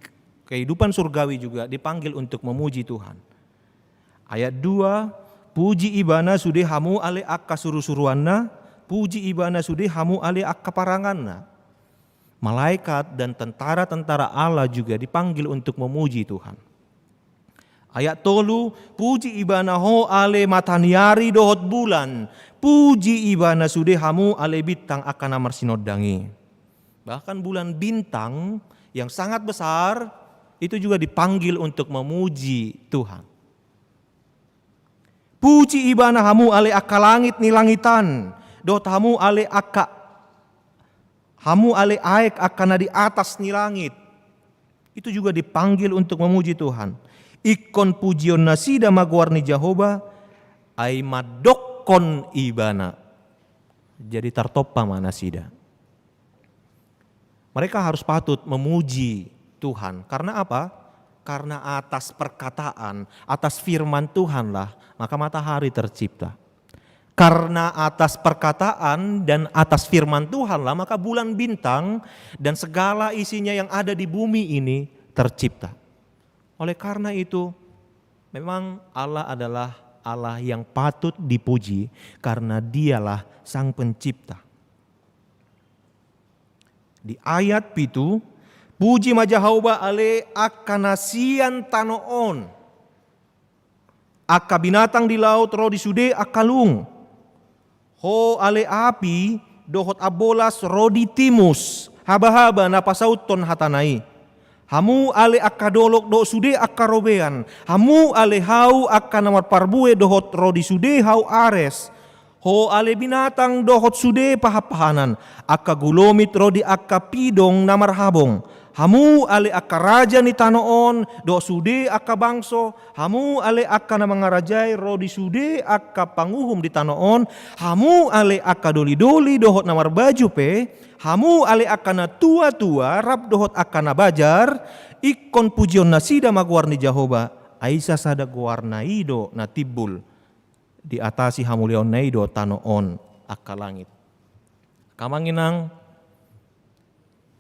kehidupan surgawi juga dipanggil untuk memuji Tuhan. Ayat dua, puji Ibana sude hamu ale angka surusuruanna, puji Ibana sude hamu ale angka paranganna. Malaikat dan tentara-tentara Allah juga dipanggil untuk memuji Tuhan. Ayat tolu, puji Ibana ho ale mataniari dohot bulan, puji Ibana sude hamu ale bintang angka na marsinondang i. Bahkan bulan bintang yang sangat besar itu juga dipanggil untuk memuji Tuhan. Puji Ibana hamu ale angka langit ni langitan, dohot hamu ale angka, hamu ale aek angka na di atas ni langit. Itu juga dipanggil untuk memuji Tuhan. Ingkon pujion nasida ma goar ni Jahowa, ai mandokkon Ibana. Jadi tartompa ma nasida. Mereka harus patut memuji Tuhan. Karena apa? Karena atas perkataan, atas firman Tuhanlah, maka matahari tercipta. Karena atas perkataan dan atas firman Tuhanlah, maka bulan bintang dan segala isinya yang ada di bumi ini tercipta. Oleh karena itu, memang Allah adalah Allah yang patut dipuji karena Dialah Sang Pencipta. Di ayat pitu, puji ma Jahowa ale angka na sian tano on. Angka binatang di laut ro di sude angka lung. Ho ale api dohot ambolas ro di timus, habahaba na pasauthon hatana i. Hamu ale angka dolok dohot sude angka robean, hamu ale hau angka na marparbue dohot ro di sude hau ares. Ho ale binatang dohot sude pahanpahanan, angka gulomit ro di angka pidong na marhabong, Hamu ale angka raja ni tano on, dohot sude angka bangso, hamu ale angka na mangarajai ro di sude angka panguhum di tano on, hamu ale angka doli-doli dohot na marbaju pe, hamu ale angka na tua-tua rap dohot angka na bajar, ingkon pujion nasida ma goar ni Jahowa, ai sasada goarna i do na timbul. Di atas i hamuliaonna i do tano on angka langit. Angka amang inang,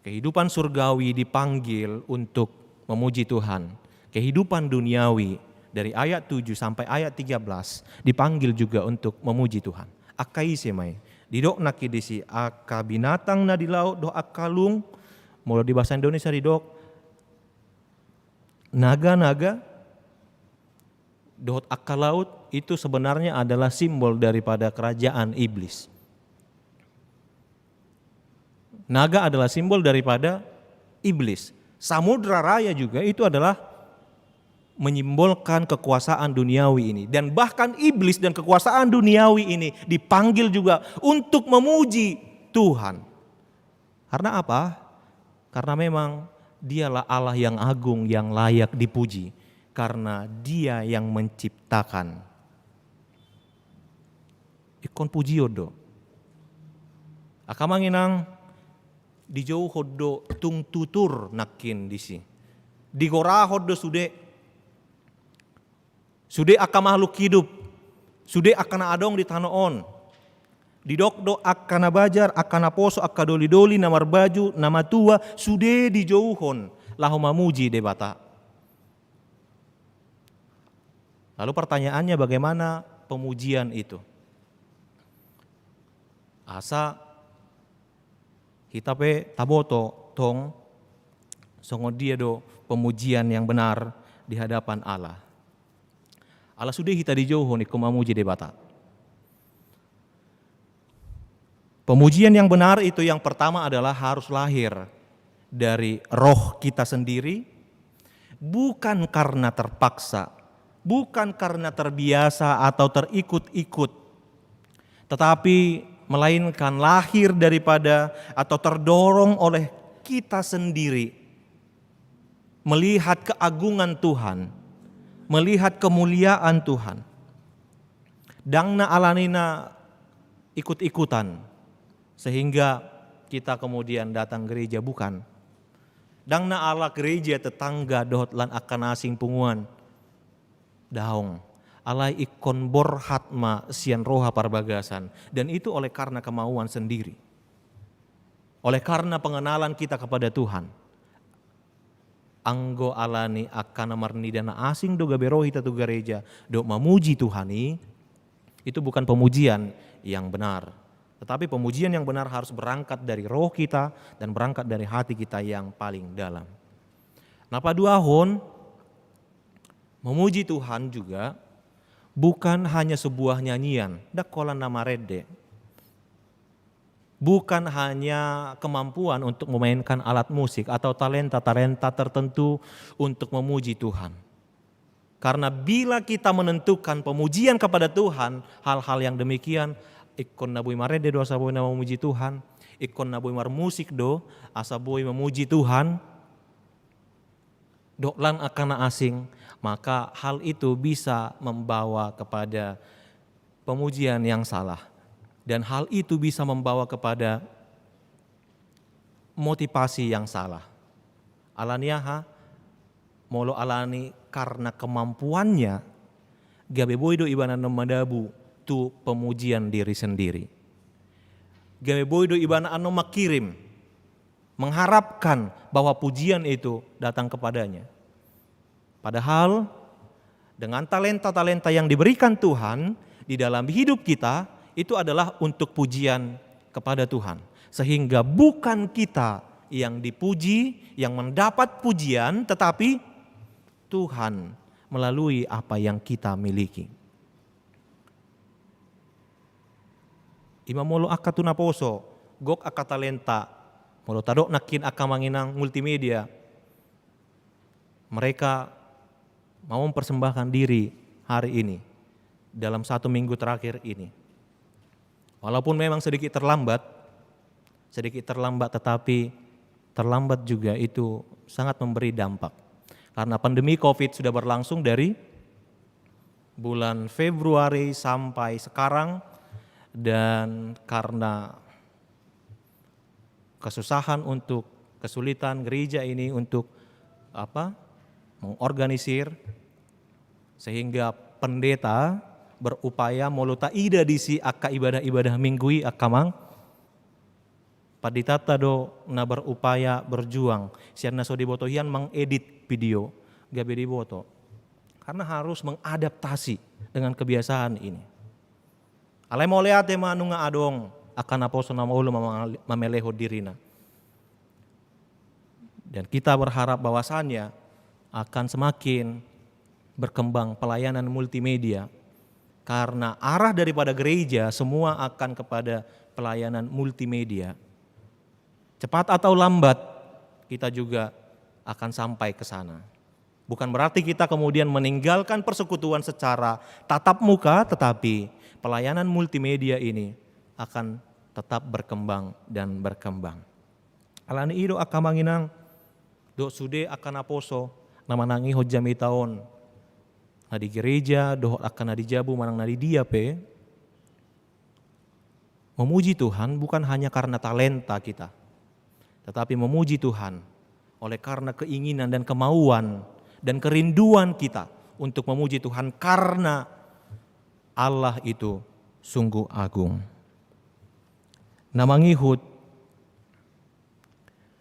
kehidupan surgawi dipanggil untuk memuji Tuhan. Kehidupan duniawi dari ayat tujuh sampai ayat tiga belas dipanggil juga untuk memuji Tuhan. Angka ise ma i? Didok nangkin disi angka binatang na di laut dohot angka lung, molo di bahasa Indonesia didok naga-naga dohot angka laut itu sebenarnya adalah simbol daripada kerajaan iblis. Naga adalah simbol daripada iblis. Samudra Raya juga itu adalah menyimbolkan kekuasaan duniawi ini. Dan bahkan iblis dan kekuasaan duniawi ini dipanggil juga untuk memuji Tuhan. Karena apa? Karena memang Dialah Allah yang agung, yang layak dipuji, karena Dia yang menciptakan. Ingkon pujion do. Angka amang inang, dijouhon do tung tutur nangkin disi. Digorahon do sude. Sude angka makhluk hidup, sude angka na adong di tano on. Didok do angka na bajar, angka na poso, angka doli-doli, na marbaju, na matua, sude dijouhon laho mamuji Debata. Lalu pertanyaannya, bagaimana pemujian itu? Asa hita pe taboto tong songon dia do pemujian yang benar di hadapan Allah. Ala sude hita dijouhon ingkon mamuji Debata. Pemujian yang benar itu yang pertama adalah harus lahir dari roh kita sendiri, bukan karena terpaksa, bukan karena terbiasa atau terikut-ikut, tetapi melainkan lahir daripada atau terdorong oleh kita sendiri melihat keagungan Tuhan, melihat kemuliaan Tuhan. Ndang na alani na ikut-ikutan sehingga kita kemudian datang gereja, bukan. Ndang na ala gereja tetangga dohot lan angka na asing punguan. Daong. Alai ingkon borhat ma sian roha parbagasan. Dan itu oleh karena kemauan sendiri. Oleh karena pengenalan kita kepada Tuhan. Anggo alani angka na marnida na asing do gabe ro hita tu gareja dohot mamuji Tuhan i, itu bukan pemujian yang benar. Tetapi pemujian yang benar harus berangkat dari roh kita dan berangkat dari hati kita yang paling dalam. Na paduahon, memuji Tuhan juga bukan hanya sebuah nyanyian, ndang holan na marende. Bukan hanya kemampuan untuk memainkan alat musik atau talenta-talenta tertentu untuk memuji Tuhan. Karena bila kita menentukan pemujian kepada Tuhan, hal-hal yang demikian, ingkon na boi marende do asa boi na mamuji Tuhan, ingkon na boi marmusik do asa boi mamuji Tuhan, dohot lan angka na asing, maka hal itu bisa membawa kepada pemujian yang salah. Dan hal itu bisa membawa kepada motivasi yang salah. Alani aha? Molo alani karena kemampuannya, gabe boi do ibana na madabu tu pemujian diri sendiri. Gabe boi do ibana annon mangkirim, mengharapkan bahwa pujian itu datang kepadanya. Padahal dengan talenta-talenta yang diberikan Tuhan di dalam hidup kita, itu adalah untuk pujian kepada Tuhan. Sehingga bukan kita yang dipuji, yang mendapat pujian, tetapi Tuhan melalui apa yang kita miliki. I ma molo angka tu naposo, gok angka talenta, molo tadok nangkin angka amang inang multimedia, mereka mau mempersembahkan diri hari ini, dalam satu minggu terakhir ini. Walaupun memang sedikit terlambat, sedikit terlambat, tetapi terlambat juga itu sangat memberi dampak. Karena pandemi covid sudah berlangsung dari bulan Februari sampai sekarang, dan karena kesusahan untuk, kesulitan gereja ini untuk, apa, mengorganisir, sehingga pendeta berupaya molo taida disi angka ibadah-ibadah minggu i, angka amang, panditanta do na berupaya, berjuang sian na so diboto hian mengedit video gabe diboto, karena harus mengadaptasi dengan kebiasaan ini. Alai mauliate ma nunga adong angka naposo na maol mamale-, mamelehon dirina. Dan kita berharap bahwasannya akan semakin berkembang pelayanan multimedia, karena arah daripada gereja semua akan kepada pelayanan multimedia. Cepat atau lambat, kita juga akan sampai ke sana. Bukan berarti kita kemudian meninggalkan persekutuan secara tatap muka, tetapi pelayanan multimedia ini akan tetap berkembang dan berkembang. Alani i do angka amang inang, dohot sude angka naposo na manangihon jamita on, na di gereja dohot angka na di jabu manang na di dia pe, memuji Tuhan bukan hanya karena talenta kita, tetapi memuji Tuhan oleh karena keinginan dan kemauan dan kerinduan kita untuk memuji Tuhan karena Allah itu sungguh agung. Na mangihut,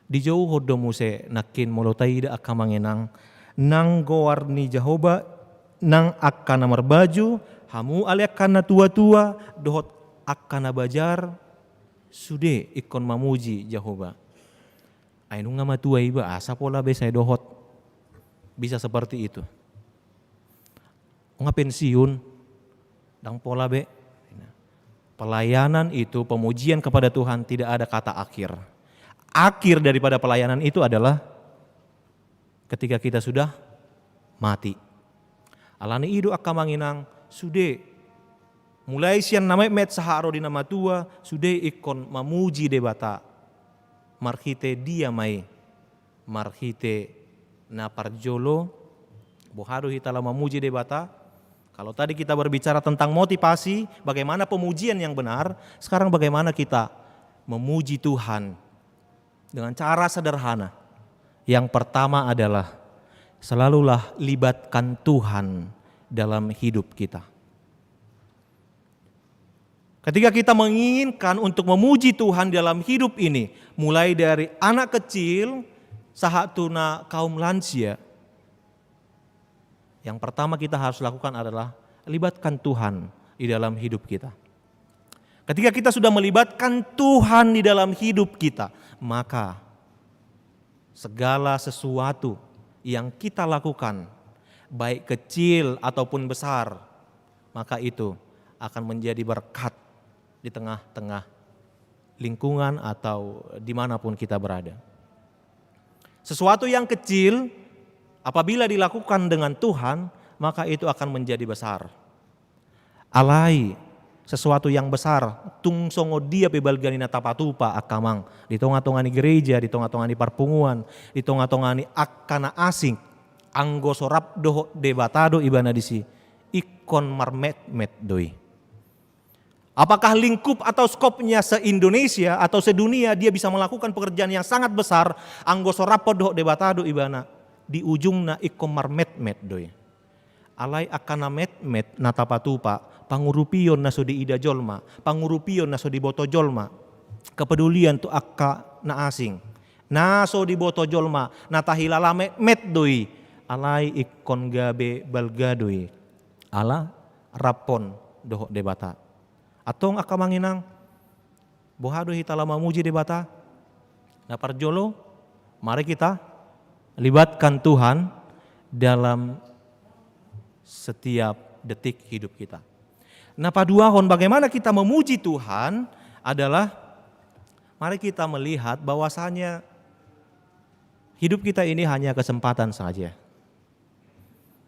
dijouhon do muse nangkin molo taida angka amang inang, nang goar ni Jahowa, nang angka na marbaju, hamu ale angka na tua-tua, dohot angka na bajar, sude ingkon mamuji Jahowa. Ai nunga matua iba, asa pola be sai dohot bisa seperti itu. Nunga pensiun, ndang pola be. Pelayanan itu, pemujian kepada Tuhan, tidak ada kata akhir. Akhir daripada pelayanan itu adalah ketika kita sudah mati. Alani i do angka amang inang, sude mulai sian na metmet sahat ro di na matua, sude ingkon mamuji Debata. Marhite dia ma i? Marhite na parjolo, boha do hita laho mamuji Debata? Kalau tadi kita berbicara tentang motivasi, bagaimana pemujian yang benar, sekarang bagaimana kita memuji Tuhan dengan cara sederhana. Yang pertama adalah selalulah libatkan Tuhan dalam hidup kita. Ketika kita menginginkan untuk memuji Tuhan dalam hidup ini, mulai dari anak kecil sahat tu na kaum lansia, yang pertama kita harus lakukan adalah libatkan Tuhan di dalam hidup kita. Ketika kita sudah melibatkan Tuhan di dalam hidup kita, maka segala sesuatu yang kita lakukan, baik kecil ataupun besar, maka itu akan menjadi berkat di tengah-tengah lingkungan atau dimanapun kita berada. Sesuatu yang kecil, apabila dilakukan dengan Tuhan, maka itu akan menjadi besar. Alai, sesuatu yang besar, tung songon dia pe balga ni na tapatupa angka amang, di tonga-tonga ni gereja, di tonga-tonga ni parpunguan, di tonga-tonga ni angka na asing, anggo so rap dohot Debata do ibana disi, ingkon marmetmet do i. Apakah lingkup atau skopnya se-Indonesia atau sedunia dia bisa melakukan pekerjaan yang sangat besar, anggo so rap dohot Debata do ibana, di ujungna ingkon marmetmet do i. Alai angka na metmet na tapatupa, pangurupion na so diida jolma, pangurupion na so diboto jolma, kepedulian tu angka na asing, na so diboto jolma, na tahilala metmet do i, alai ingkon gabe balga do i. Ala rapon dohot Debata. Antong angka amang inang, boha do hita laho mamuji Debata? Na parjolo, mari kita libatkan Tuhan dalam setiap detik hidup kita. Na paduahon, bagaimana kita memuji Tuhan adalah, mari kita melihat bahwasanya hidup kita ini hanya kesempatan saja.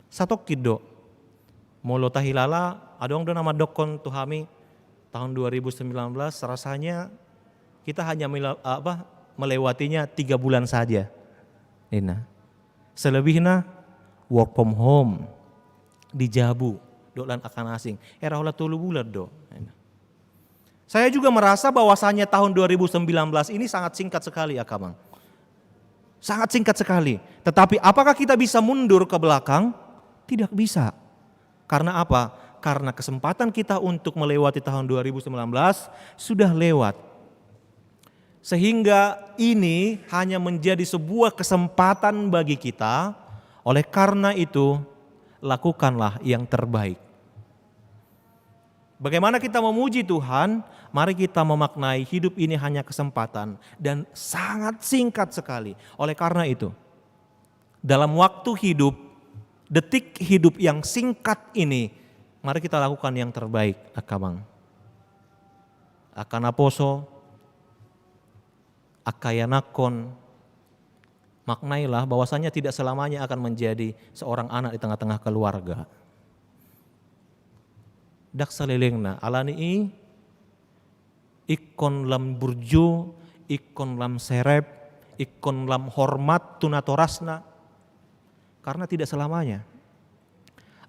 Satongkin do. Molo tahilala, adong do na mandokkon tu hami tahun dua ribu sembilan belas, rasanya kita hanya mila-, apa, melewatinya tiga bulan saja. Ninna. Selebihna work from home di jabu, dohot lan angka na asing. Era holan tolu bulan do. Saya juga merasa bahwasanya tahun dua ribu sembilan belas ini sangat singkat sekali, angka amang. Sangat singkat sekali. Tetapi apakah kita bisa mundur ke belakang? Tidak bisa. Karena apa? Karena kesempatan kita untuk melewati tahun dua ribu sembilan belas sudah lewat. Sehingga ini hanya menjadi sebuah kesempatan bagi kita. Oleh karena itu, lakukanlah yang terbaik. Bagaimana kita memuji Tuhan? Mari kita memaknai hidup ini hanya kesempatan dan sangat singkat sekali. Oleh karena itu, dalam waktu hidup, detik hidup yang singkat ini, mari kita lakukan yang terbaik, angka amang. Angka naposo, angka ianakhon, maknailah bahwasanya tidak selamanya akan menjadi seorang anak di tengah-tengah keluarga. Ndang salelengna, alani i ingkon lam burju, ingkon lam serep, ingkon lam hormat tu natorasna. Karena tidak selamanya.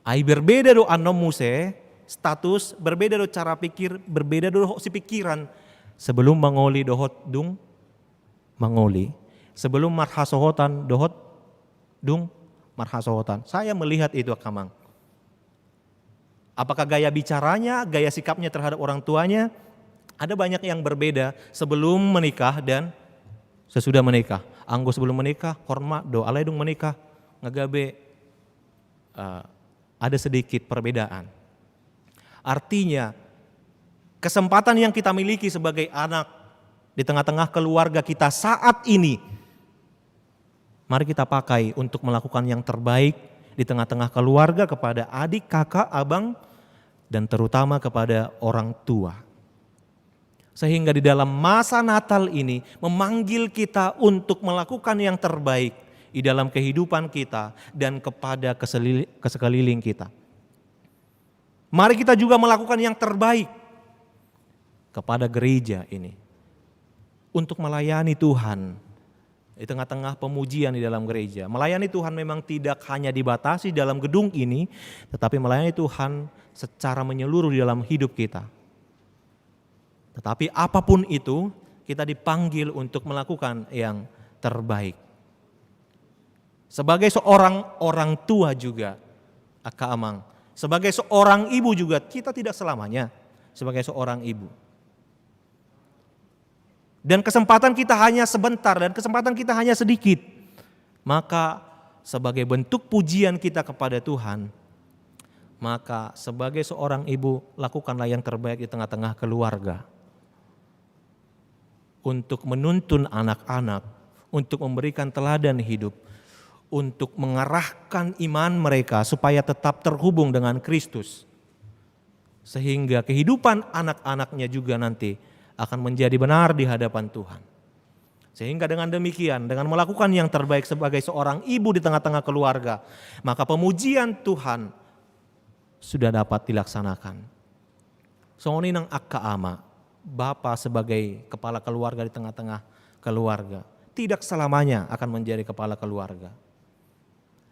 Ai berbeda do annon muse, status, berbeda do cara pikir, berbeda do dohot sipikiran. Sebelum mangoli dohot dung mangoli. Sebelum marhasohotan dohot dung marhasohotan. Saya melihat itu, angka amang. Apakah gaya bicaranya, gaya sikapnya terhadap orang tuanya, ada banyak yang berbeda sebelum menikah dan sesudah menikah. Anggo sebelum menikah, hormat do, alai dung menikah, nga gabe, eh, ada sedikit perbedaan. Artinya, kesempatan yang kita miliki sebagai anak di tengah-tengah keluarga kita saat ini, mari kita pakai untuk melakukan yang terbaik di tengah-tengah keluarga, kepada adik, kakak, abang, dan terutama kepada orang tua. Sehingga di dalam masa Natal ini memanggil kita untuk melakukan yang terbaik di dalam kehidupan kita dan kepada keselili-, ke sekeliling kita. Mari kita juga melakukan yang terbaik kepada gereja ini untuk melayani Tuhan di tengah-tengah pemujian di dalam gereja. Melayani Tuhan memang tidak hanya dibatasi dalam gedung ini, tetapi melayani Tuhan secara menyeluruh di dalam hidup kita. Tetapi apapun itu, kita dipanggil untuk melakukan yang terbaik. Sebagai seorang orang tua juga, angka amang, sebagai seorang ibu juga, kita tidak selamanya sebagai seorang ibu. Dan kesempatan kita hanya sebentar, dan kesempatan kita hanya sedikit. Maka sebagai bentuk pujian kita kepada Tuhan, maka sebagai seorang ibu, lakukanlah yang terbaik di tengah-tengah keluarga. Untuk menuntun anak-anak, untuk memberikan teladan hidup, untuk mengarahkan iman mereka supaya tetap terhubung dengan Kristus. Sehingga kehidupan anak-anaknya juga nanti akan menjadi benar di hadapan Tuhan. Sehingga dengan demikian, dengan melakukan yang terbaik sebagai seorang ibu di tengah-tengah keluarga, maka pemujian Tuhan sudah dapat dilaksanakan. Songon i nang angka ama, bapa sebagai kepala keluarga di tengah-tengah keluarga, tidak selamanya akan menjadi kepala keluarga.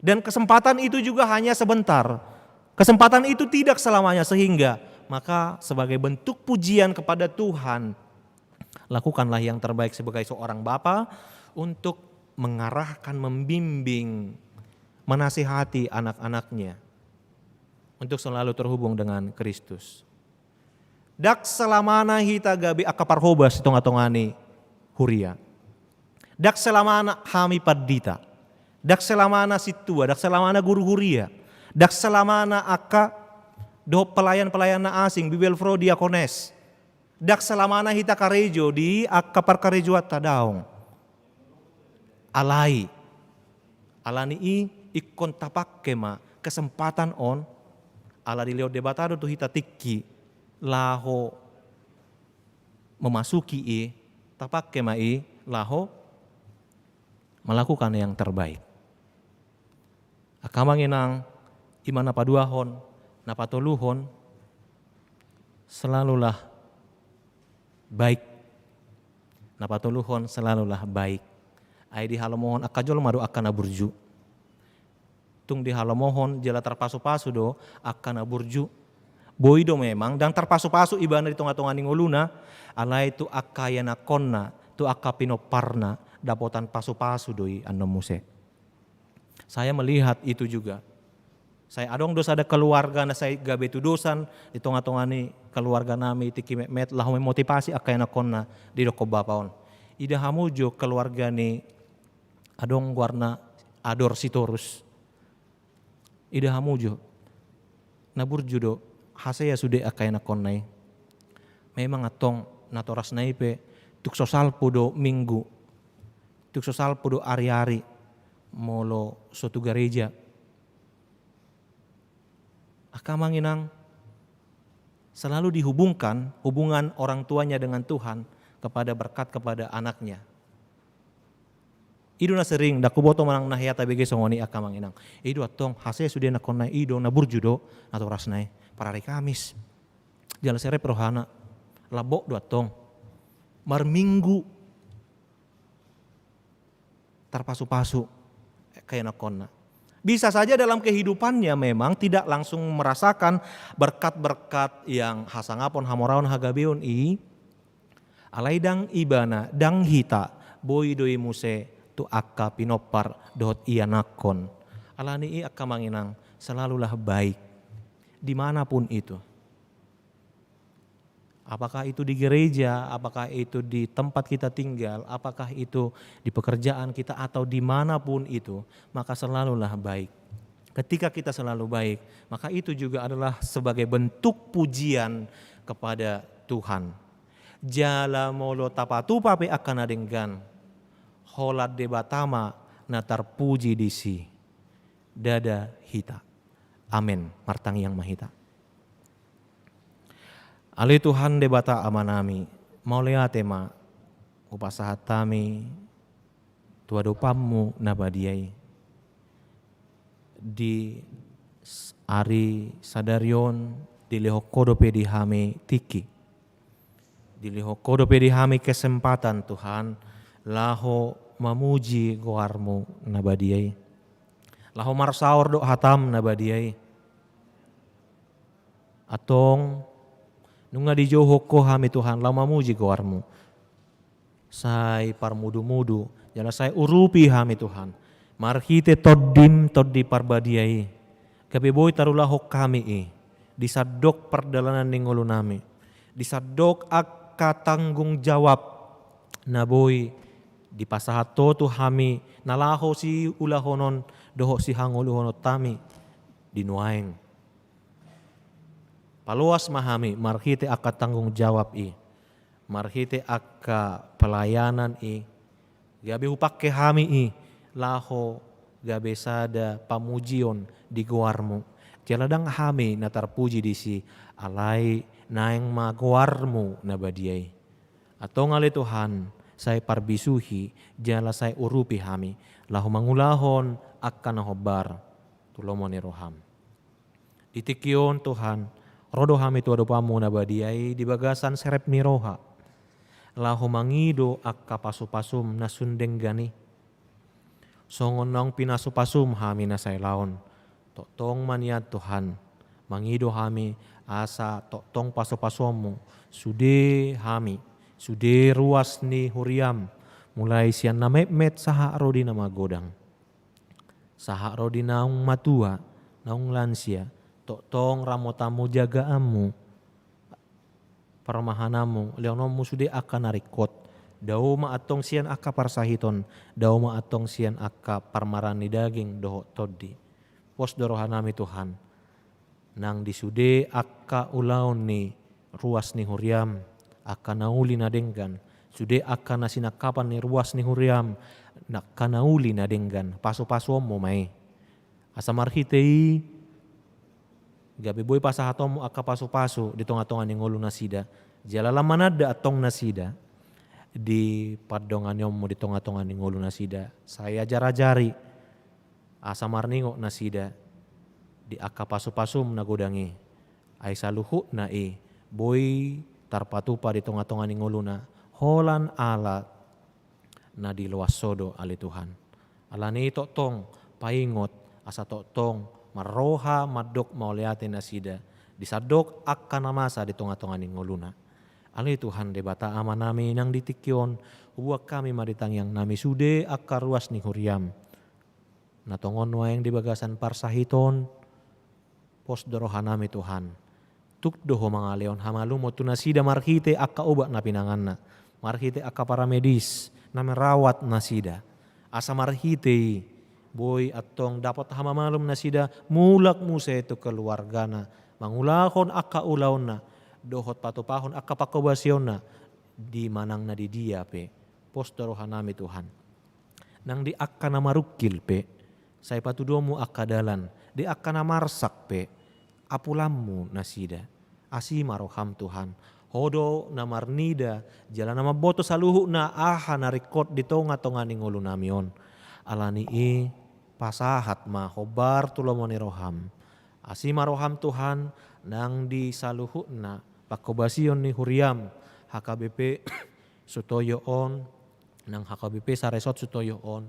Dan kesempatan itu juga hanya sebentar. Kesempatan itu tidak selamanya, sehingga maka sebagai bentuk pujian kepada Tuhan, lakukanlah yang terbaik sebagai seorang bapa untuk mengarahkan, membimbing, menasihati anak-anaknya untuk selalu terhubung dengan Kristus. Ndang selamana hita gabe angka parhobas di tonga-tonga ni huria. Ndang selamana hami pandita. Ndang selamana sintua, ndang selamana guru huria. Ndang selamana angka dohot pelayan-pelayan na asing, Bible Pro, diakones. Ndang selamana hita karejo di angka parkarejoanta, daong. Alai, alani i ingkon tapangke ma kesempatan on, ala dilehon Debata do tu hita tingki laho memasuki i, tapangke ma i laho melakukan yang terbaik. Angka amang inang, i ma na paduahon, na patoluhon, selalulah baik. Na patoluhon, selalulah baik. Ai dihalomohon angka jolma do angka na burju. Tung dihalomohon jala tarpasupasu do angka na burju. Boi do memang ndang tarpasupasu ibana di tongatonga ni ngoluna, alai tu angka ianakhonna, tu angka pinomparna, dapotan pasupasu do i annon muse. Saya melihat itu juga. Sai adong do sada keluarga na sai gabe tudosan di tongatonga ni keluarga nami tingki metmet laho memotivasi angka ianakhonna, didokkon bapa on. Ida hamu jo keluarga ni, adong goarna, Ador Sitorus. Ida hamu jo. Na burju do, hasea sude angka ianakhonna i. Memang antong natorasna i pe tung so salpu do minggu, tung so salpu do ariari molo so tu gareja. Angka amang inang, selalu dihubungkan hubungan orang tuanya dengan Tuhan kepada berkat kepada anaknya. I do na sering, ndang huboto manang na hea tabege songon i angka amang inang. I do antong, hasea sude anakhonna i, i do na burju do natorasna i. Parari Kamis. Jala serep rohana. Lambok do antong. Marminggu tarpasupasu angka ianakhonna. Bisa saja dalam kehidupannya memang tidak langsung merasakan berkat-berkat yang hasangapon, hamoraon, hagabeon i. Alai ndang ibana, ndang hita, boi do i muse tu angka pinompar dohot ianakhon. Alani i angka amang inang, selalulah baik. Dimanapun itu. Apakah itu di gereja, apakah itu di tempat kita tinggal, apakah itu di pekerjaan kita, atau dimanapun itu, maka selalulah baik. Ketika kita selalu baik, maka itu juga adalah sebagai bentuk pujian kepada Tuhan. Jala molo tapatupa pe angka na denggan, holan Debata ma na tarpuji disi, ndada hita. Amen. Martangiang ma hita. Ale Tuhan Debata Amanami, mauliate ma hupasahat hami tu adopanMu na badia i. Di s-, ari sadari on dilehon Ho dope di hami tingki. Dilehon Ho dope di hami kesempatan, Tuhan, laho mamuji goarMu na badia i. Laho marsaor dohot hataM na badia i. Antong, nunga dijouhon Ho hami, Tuhan, laho mamuji goarMu. Sai parmudumudu, jala sai urupi hami, Tuhan. Marhite TondiM, Tondi Parbadia i. Gabe boi tarulahon hami i. Di sandok pardalanan ni ngolunami. Di sandok angka tanggung jawab na boi dipasahat Ho tu hami, na laho siulahonon dohot sihangoluhononnami di nuaeng. Paloas ma hami marhite angka tanggung jawab i, marhite angka pelayanan i, gabe hupangke hami i laho gabe sada pamujion di goarMu. Jala ndang hami na tarpuji disi, alai naeng ma goarMu na badia i. Antong ale Tuhan, sai parbisuhi, jala sai urupi hami, laho mangulahon angka na hombar tu lomo ni rohaM. Di tingki on, Tuhan, ro do hami tu adopanMu na badia i di bagasan serep ni roha. Laho mangido angka pasupasuM na sun denggan i. Songon naung pinasupasuM hami na sailaon. Tongtong ma nian, Tuhan, mangido hami asa tongtong pasupasuonMu sude hami, sude ruas ni huriaM, mulai sian na metmet sahat ro di na magodang. Sahat ro di naung matua, naung lansia, tongtong ramotanMu, jagaanMu, parmahananMu, lehononMu sude angka na ringkot. Dao ma antong sian angka parsahiton, dao ma antong sian angka parmaraan ni daging dohot tondi. Pos do rohanami, Tuhan, nang di sude angka ulaon ni ruas ni huriaM, angka na uli na denggan, sude angka na sinangkapan ni ruas ni huriaM, angka na uli na denggan, pasupasuonMu ma i. Asa marhite i gabe boi pasahatonMu angka pasupasu di tongatonga ni ngolunasida. Jala lam mananda antong nasida di pandonganionMu di tongatonga ni ngolunasida. Sai ajarajari asa marningot nasida di angka pasupasuM na godang i. Ai saluhutna i boi tarpatupa di tongatonga ni ngoluna. holan ala na diloas Ho do, ale Tuhan. Alani i tongtong paingot, asa tongtong marroha mandok mauliate nasida di sandok angka na masa di tonga-tonga ni ngoluna. Ale Tuhan Debata Amanami, nang di tingki on, huboan hami ma di tangiangnami sude angka ruas ni huriaM. Na tongon nuaeng di bagasan parsahiton, pos do rohanami Tuhan. Tuk do Ho mangalehon hamalumon tu nasida marhite angka obat na pinanganna, marhite angka paramedis na merawat nasida. Asa marhite i, boi antong dapot hamamalum nasida, mulak muse tu keluargana, mangulahon angka ulaonna, dohot patupahon angka panghobasionna, di manang na di dia pe. Pos do rohanami Tuhan. Nang di angka na marungkil pe, sai patuduhonMu angka dalan, di angka na marsak pe, apulanMu nasida. Asi ma rohaM Tuhan, Ho do na marnida, jala na mamboto saluhutna aha na ringkot di tonga-tonga ni ngolunami on. Alani i, pasahat ma hombar tu lomo ni rohaM. Asi ma rohaM Tuhan, nang di saluhutna panghobasion ni huriaM, H K B P Sutoyo on, nang H K B P saresort Sutoyo on,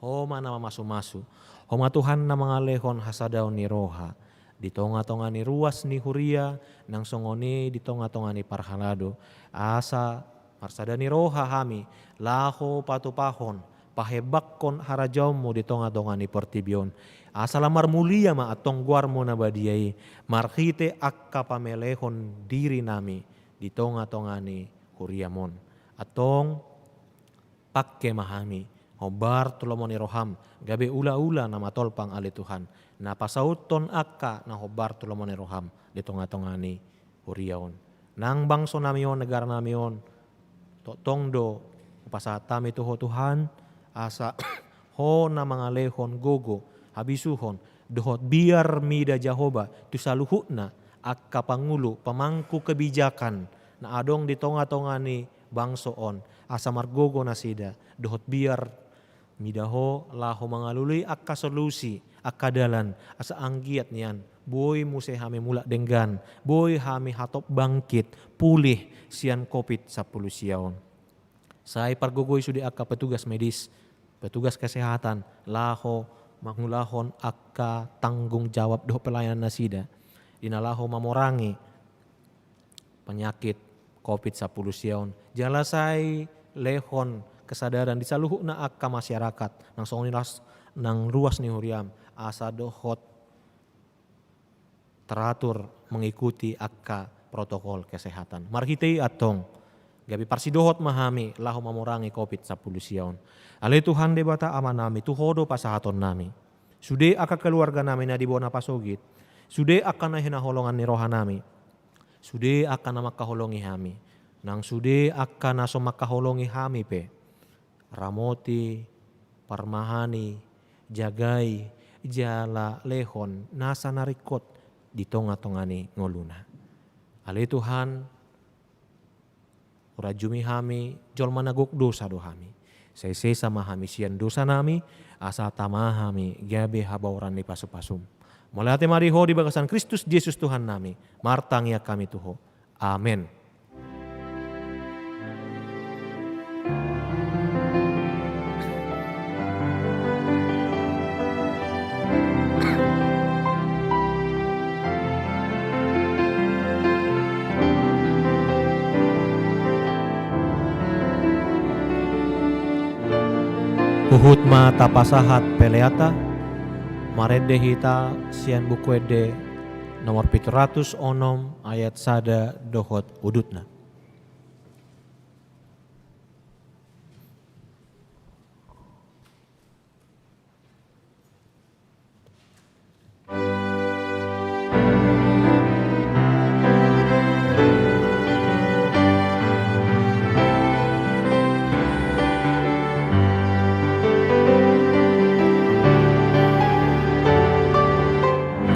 Ho ma na mamasumasu. Ho ma Tuhan na mangalehon hasadaon ni roha di tonga-tonga ni ruas ni huria, nang songon i di tonga-tonga ni parhalado. Asa marsada ni roha hami, laho patupahon, pahembangkon harajaonMu di tonga-tonga ni portibi on. Asa lam marmulia ma antong goarMu na badia i, marhite angka pamelehon dirinami di tonga-tonga ni huriaM on. Antong, pangke ma hami, hombar tu lomo ni rohaM, gabe ula-ula na matolpang ale Tuhan, na pasauthon angka na hombar tu lomo ni rohaM, di tonga-tonga ni huria on. Nang bangsonami on, negaranami on, tongtong do, hupasahat hami tu Ho Tuhan, asa Ho na mangalehon gogo, habisuhon, dohot biar mida Jahowa, tu saluhutna, angka pangulu, pamangku kebijakan, na adong di tonga-tonga ni bangso on, asa margogo nasida, dohot biar mida Ho, laho mangalului angka solusi, angka dalan, asa anggiat nian, boi muse hami mulak denggan, boi hami hatop bangkit, pulih, sian Covid sampulu sia on. Sai pargogoi sude angka petugas medis, petugas kesehatan, laho mangulahon angka tanggung jawab dohot pelayanan nasida. Di na laho mamorangi penyakit Covid sampulu sia on. Jala sai lehon kesadaran di saluhutna angka masyarakat, nang songon i las nang ruas ni huriaM, asa dohot teratur mengikuti angka protokol kesehatan. Marhite i antong, gabe parsidohot ma hami laho mamorangi Covid sampulu sia on. Ale Tuhan Debata Amanami, tu Ho do pasahatonnami. Sude angka keluarganami na di bona pasogit, sude angka na hinaholongan ni rohanami, sude angka na mangkaholongi hami, nang sude angka na so mangkaholongi hami pe, ramoti, parmahani, jagai, jala lehon nasa na ringkot di tonga-tonga ni ngoluna. Ale Tuhan, huranjumi hami, jolma na gok dosa do hami. Sai sesa ma hami sian dosanami, asa tama hami gabe habaoran ni pasu-pasuM. Mauliate ma di Ho di bagasan Kristus Jesus Tuhannami, martangiang hami tu Ho. Amen. Huhut ma tapasahat peleanta, marende hita sian Buku Ende nomor pitu ratus onom ayat sada dohot udutna.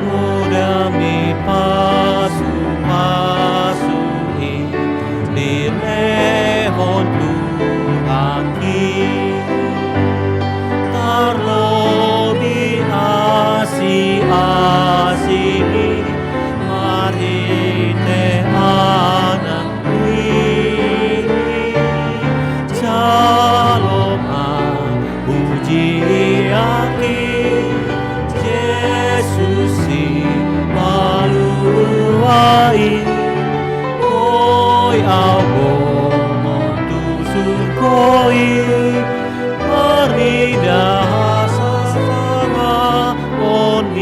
Godang ni pasu-pasu i, Iangki Jesus si palua i, boi au bongot tu surgo i, marnida hasangapon i.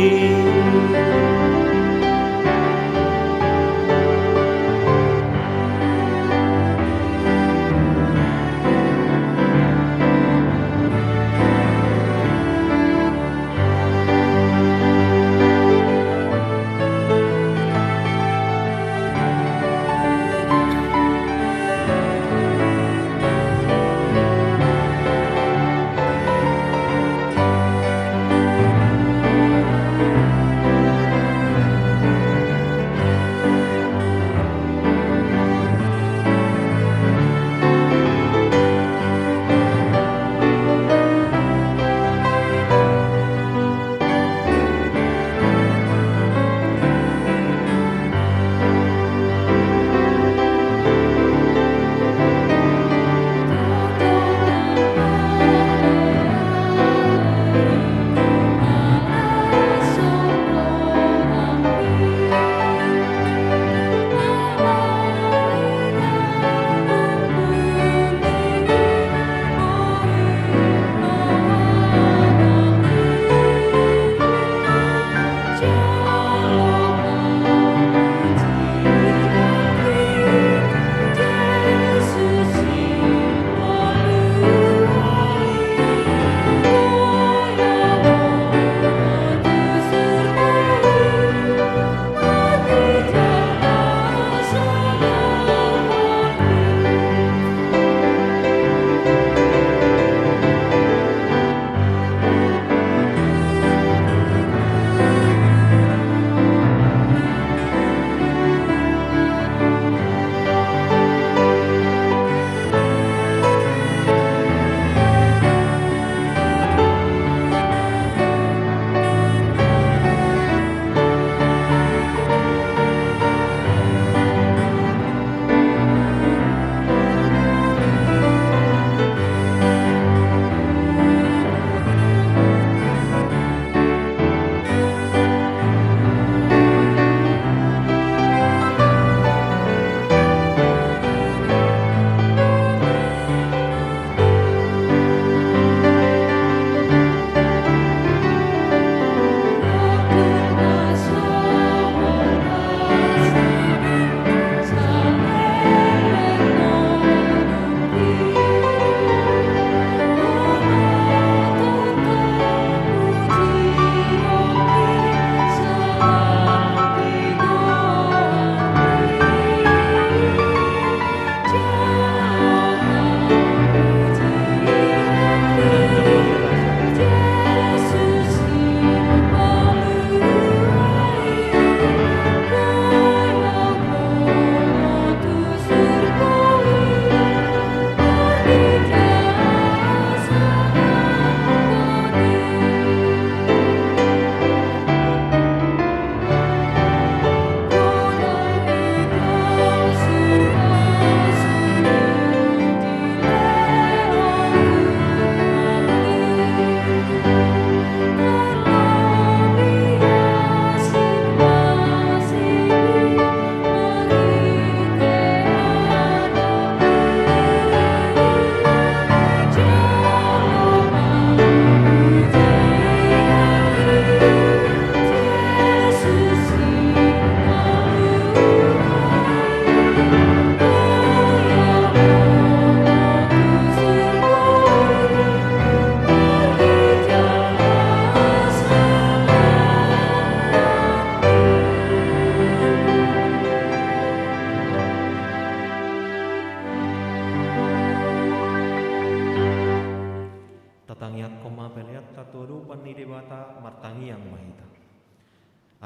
Tatangiangkon ma peleanta tu adopan ni Debata, martangiang ma hita.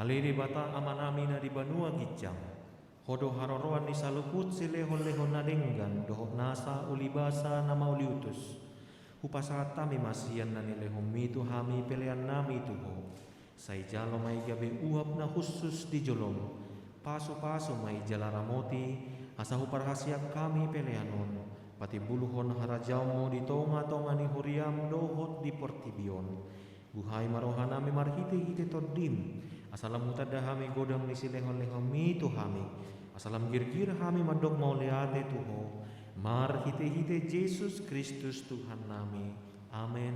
Ale Debata Amanami na di banua ginjang, Ho do haroroan ni saluhut silehonlehon na denggan dohot nasa ulibasa na mauliutus. Hupasahat hami ma sian na nilehonMi tu hami peleannami tu Ho. Sai jalo ma i gabe uap na hushus di joloM. Pasupasu ma i jala ramoti, asa huparhaseang hami pelean on. Patimbulhon harajaonmu di tonga-tonga ni huriam dohot di portibi on. Buhai ma rohanami marhite-hite Tondim, asa lam hutanda hami godang ni silehon-lehonmi tu hami, asa lam girgir hami mandok mauliate tu Ho, marhite-hite Jesus Kristus Tuhannami. Amen.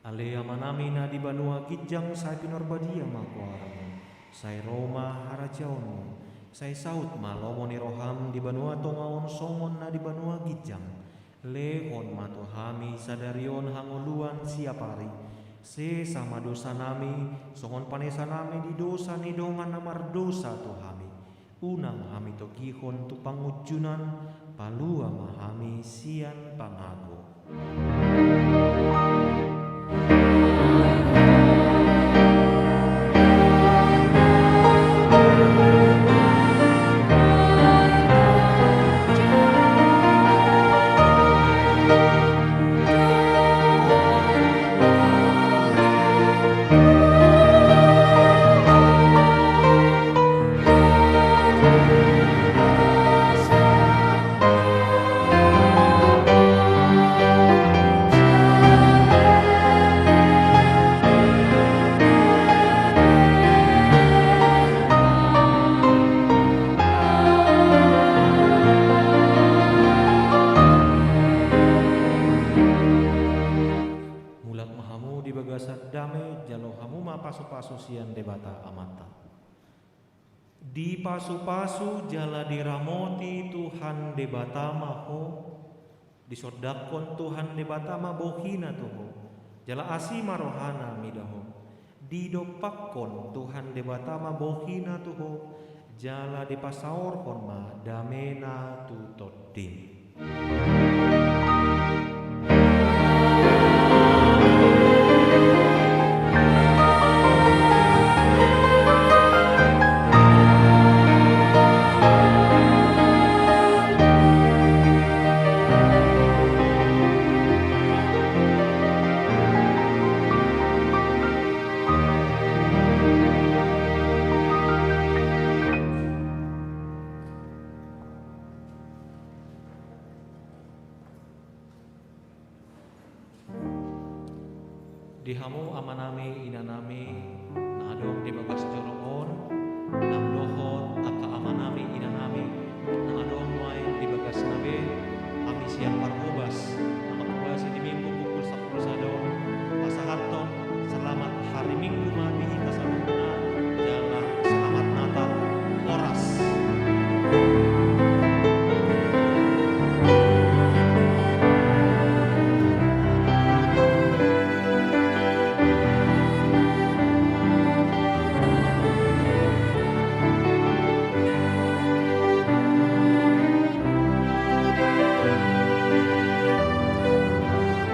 Ale Amanami na di banua ginjang, sai pinarbadia ma goarmu, sai ro ma harajaonmu, sai saut ma lomo ni roham di banua tonga on songon na di banua ginjang. Lehon ma tu hami sadari on hangoluan siapari. Sesa ma dosanami, songon panesanami di dosa ni dongan na mardosa tu hami. Unang hami togihon tu pangunjunan, palua ma hami sian pangago. Mulak ma hamu di bagasan dame, jalo hamu ma pasu-pasu sian Debata Amanta. Dipasupasu jala diramoti Tuhan Debata ma ho, disondangkon Tuhan Debata ma bohina tu ho, jala asi ma rohana mida ho. Didompakkon Tuhan Debata ma bohina tu ho, jala dipasaorhon ma damena tu tondim. Di hamu amanami, inanami, na adong di bagas joro on, nang dohot